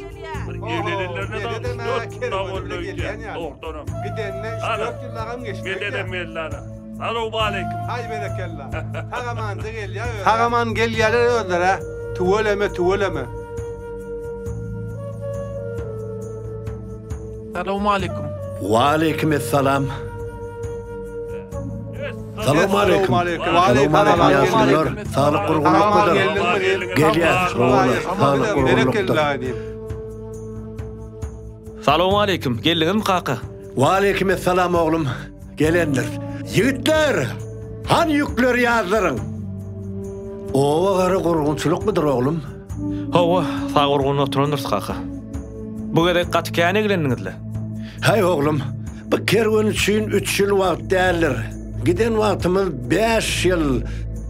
Bir evlenenlerine dagy üç-dört gün dagy boldy öýdýän, dogrudanam. Gidenine üç-dört ýyllagam geçdi. Mededem geldi ana. Salowmaleýkim. Haý berekella. Sag-amanja gelýär özler. Sag-aman gelýärler özler-ä. Tüweleme, tüweleme. Salowmaleýkim. Waleýkim essalam. Salowmaleýkim. Salowmaleýkim ýaşulular. Saglyk gurgunlykmydyr? Gelýäs, rowalar. Saglyk gurgunlykdyr. Salowmaleýkim. Geldiňizmi kaka? Waleýkim essalam oglum. Gelendir. Ýigitler! Hany ýükleri ýazdyryň. Oba gara gurgunçylykmydyr oglum? Hawa, sag gurgun oturandyrys kaka. Bu gezek gaty kän eglendiňiz-le. Häý oglum, bu kerwen üçin üç ýyl wagt däldir. Giden wagtymyz bäş ýyl,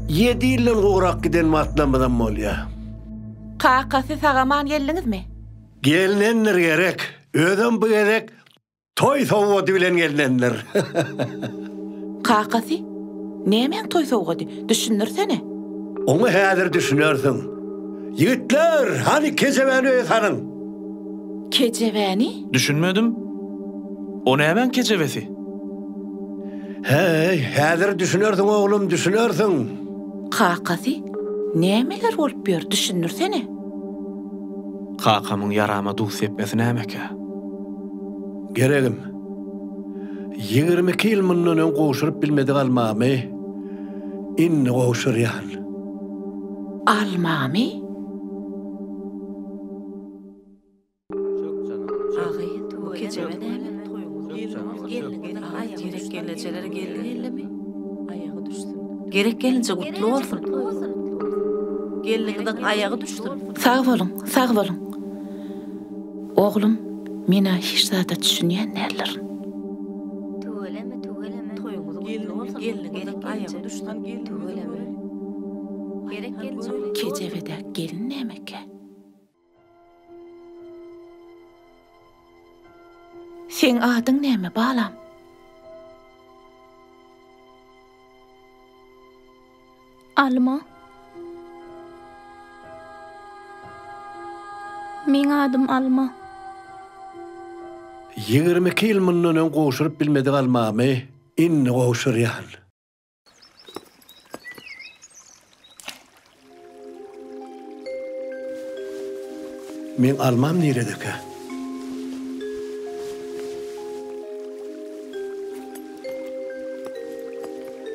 ýedi ýyldan gowrak giden wagtlarymyzam bolýar. Kakasy sag-aman geldiňizmi? Gelnendir gerek. Özem bu gezek Toý sowgady bilen gelnendir. Kakasy, nämäň toý sowgady, düşündirsene. Oňa häzir düşünersiň. Ýigitler, hany kejebäni öýe salyň. Kejebäni? Düşünmedim. O nämäň kejebesi? Häý, häzir düşünersiň oglum, düşünersiň. Kakasy, nämeler bolup ýör, düşündirsene. Kakamyň ýarama duz sepmesi nämekä? Geregim. 22 ýyl mundan öň gowşuryp bilmedik almamy indi gowşurýan. Almamy? Gerek gelinje gutly bolsun. Gelniňiziň aýagy düşsün. Sag boluň, sag boluň. Oglum, men-ä hiç zada düşünýän däldirin. Tüweleme tüweleme toýuňyz gutly bolsun gelniňiziň aýagy düşsün tüweleme Gerek gelinje Kejebedäki gelin nämekä? Seň adyň näme, balam? Alma. Meň adym Alma. 22 ýyl mundan öň gowşuryp bilmedik almamy indi gowşurýan. Meň almam niredekä?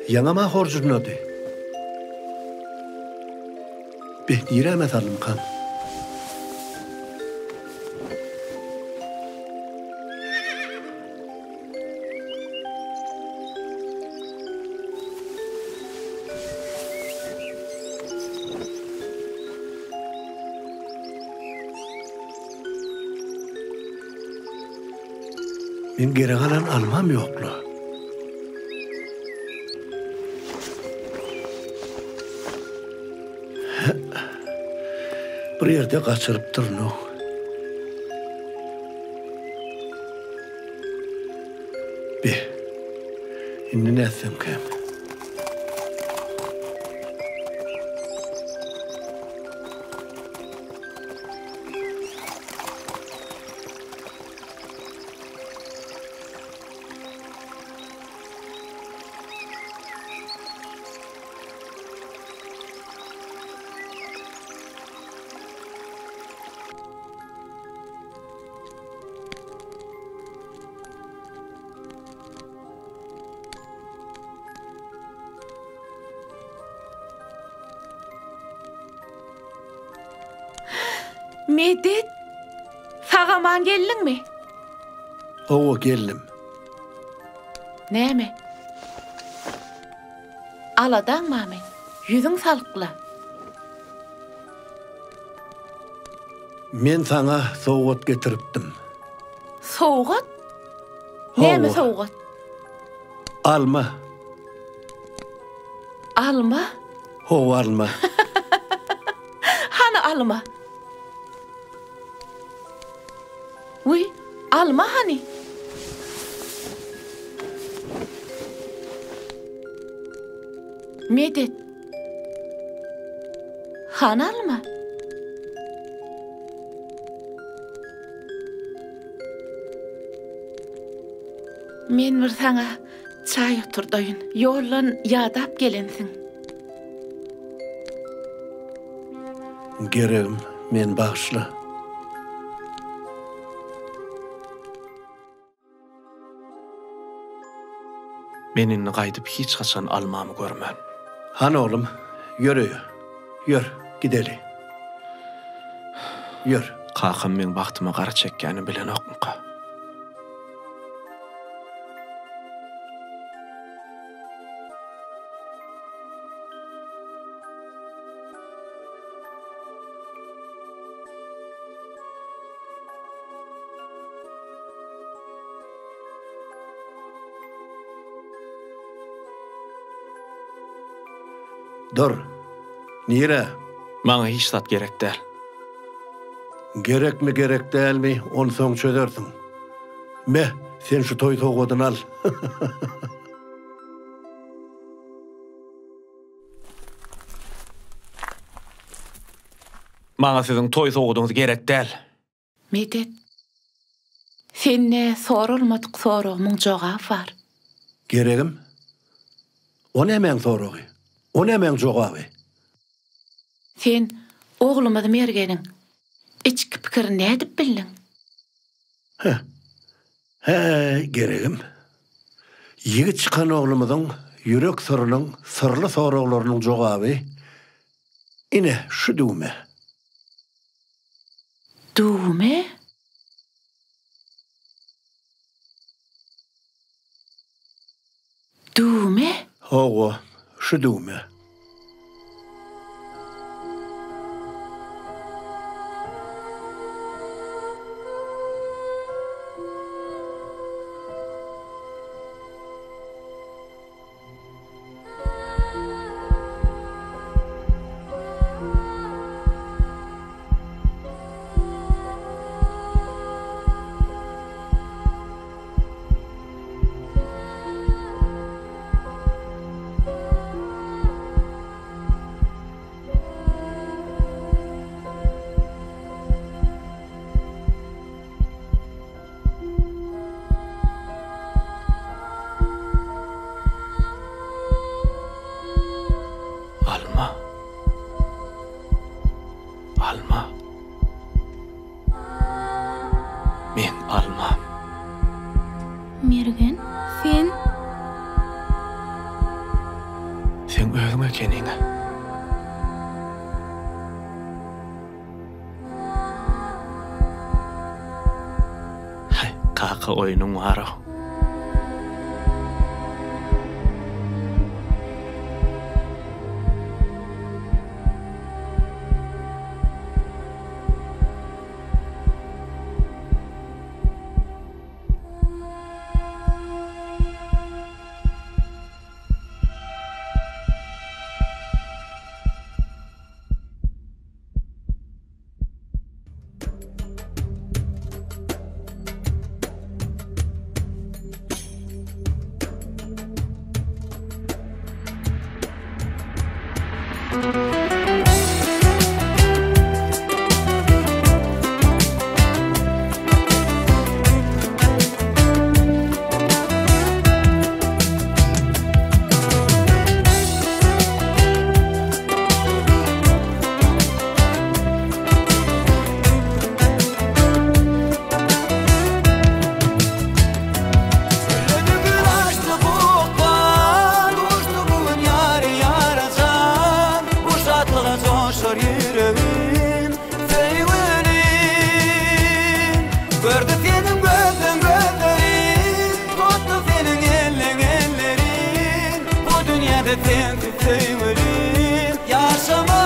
Ýaňam-a horjunlady. Beh, niräme saldymkam? Men gerek alan almam ýokla. Bir ýerde gaçyrypdyryn-ow. Be, indi nätsemkäm? Medet, sag-aman geldiňmi? Hawa, geldim. Näme? Aladaň barmy? Ýüzüň salykla. Men saňa sowgat getiripdim. Sowgat? Näme sowgat? Alma. Alma? Hawa, alma. Hany alma? Wiý, alma hany? Medet. Hany alma? Men bir saňa çaý oturdaýyn. Ýoldan ýadap gelensiň. Geregim, meni bagyşla. Men indi gaýdyp hiç haçan almamy görmen. Hany oglum, ýör öýe. Ýör, gideli. Ýör. Kakam meň bagtyma gara çekýänini bilenokmyka? Dur. Nirä? Maňa hiç zat gerek däl. Gerekmi, gerek dälmi, ony soň çözersiň. Me, sen şu toý sowgadyny al. Maňa siziň toý sowgadyňyz gerek däl. Medet, sende soralmadyk soragymyň jogaby bar. Geregim? O nämäň soragy? O nämäň jogaby? Sen oglumyz Mergeniň içki pikirini nädip bildiň? Hä. Hä, geregim. Ýigit çykan oglumyzyň ýürek syrynyň syrly soraglarynyň jogaby ine, şu düwme. Düwme? Düwme? Hawa, şu düwme. Alma. Alma. Men almam. Mergen, sen. Seň özüň ekeniň-ä. Haý, kaka oýnuň bar-ow. Güledi gül açdy bu ykbal, Duşdy bu gün ýary ýara jan. Bu şatlyga joşar ýüregim, Söýgülim. Gördi seniň gözleň gözlerim, Tutdy seniň elleň ellerim. Bu dünýäde sensiz söýgülim, Ýaşamam.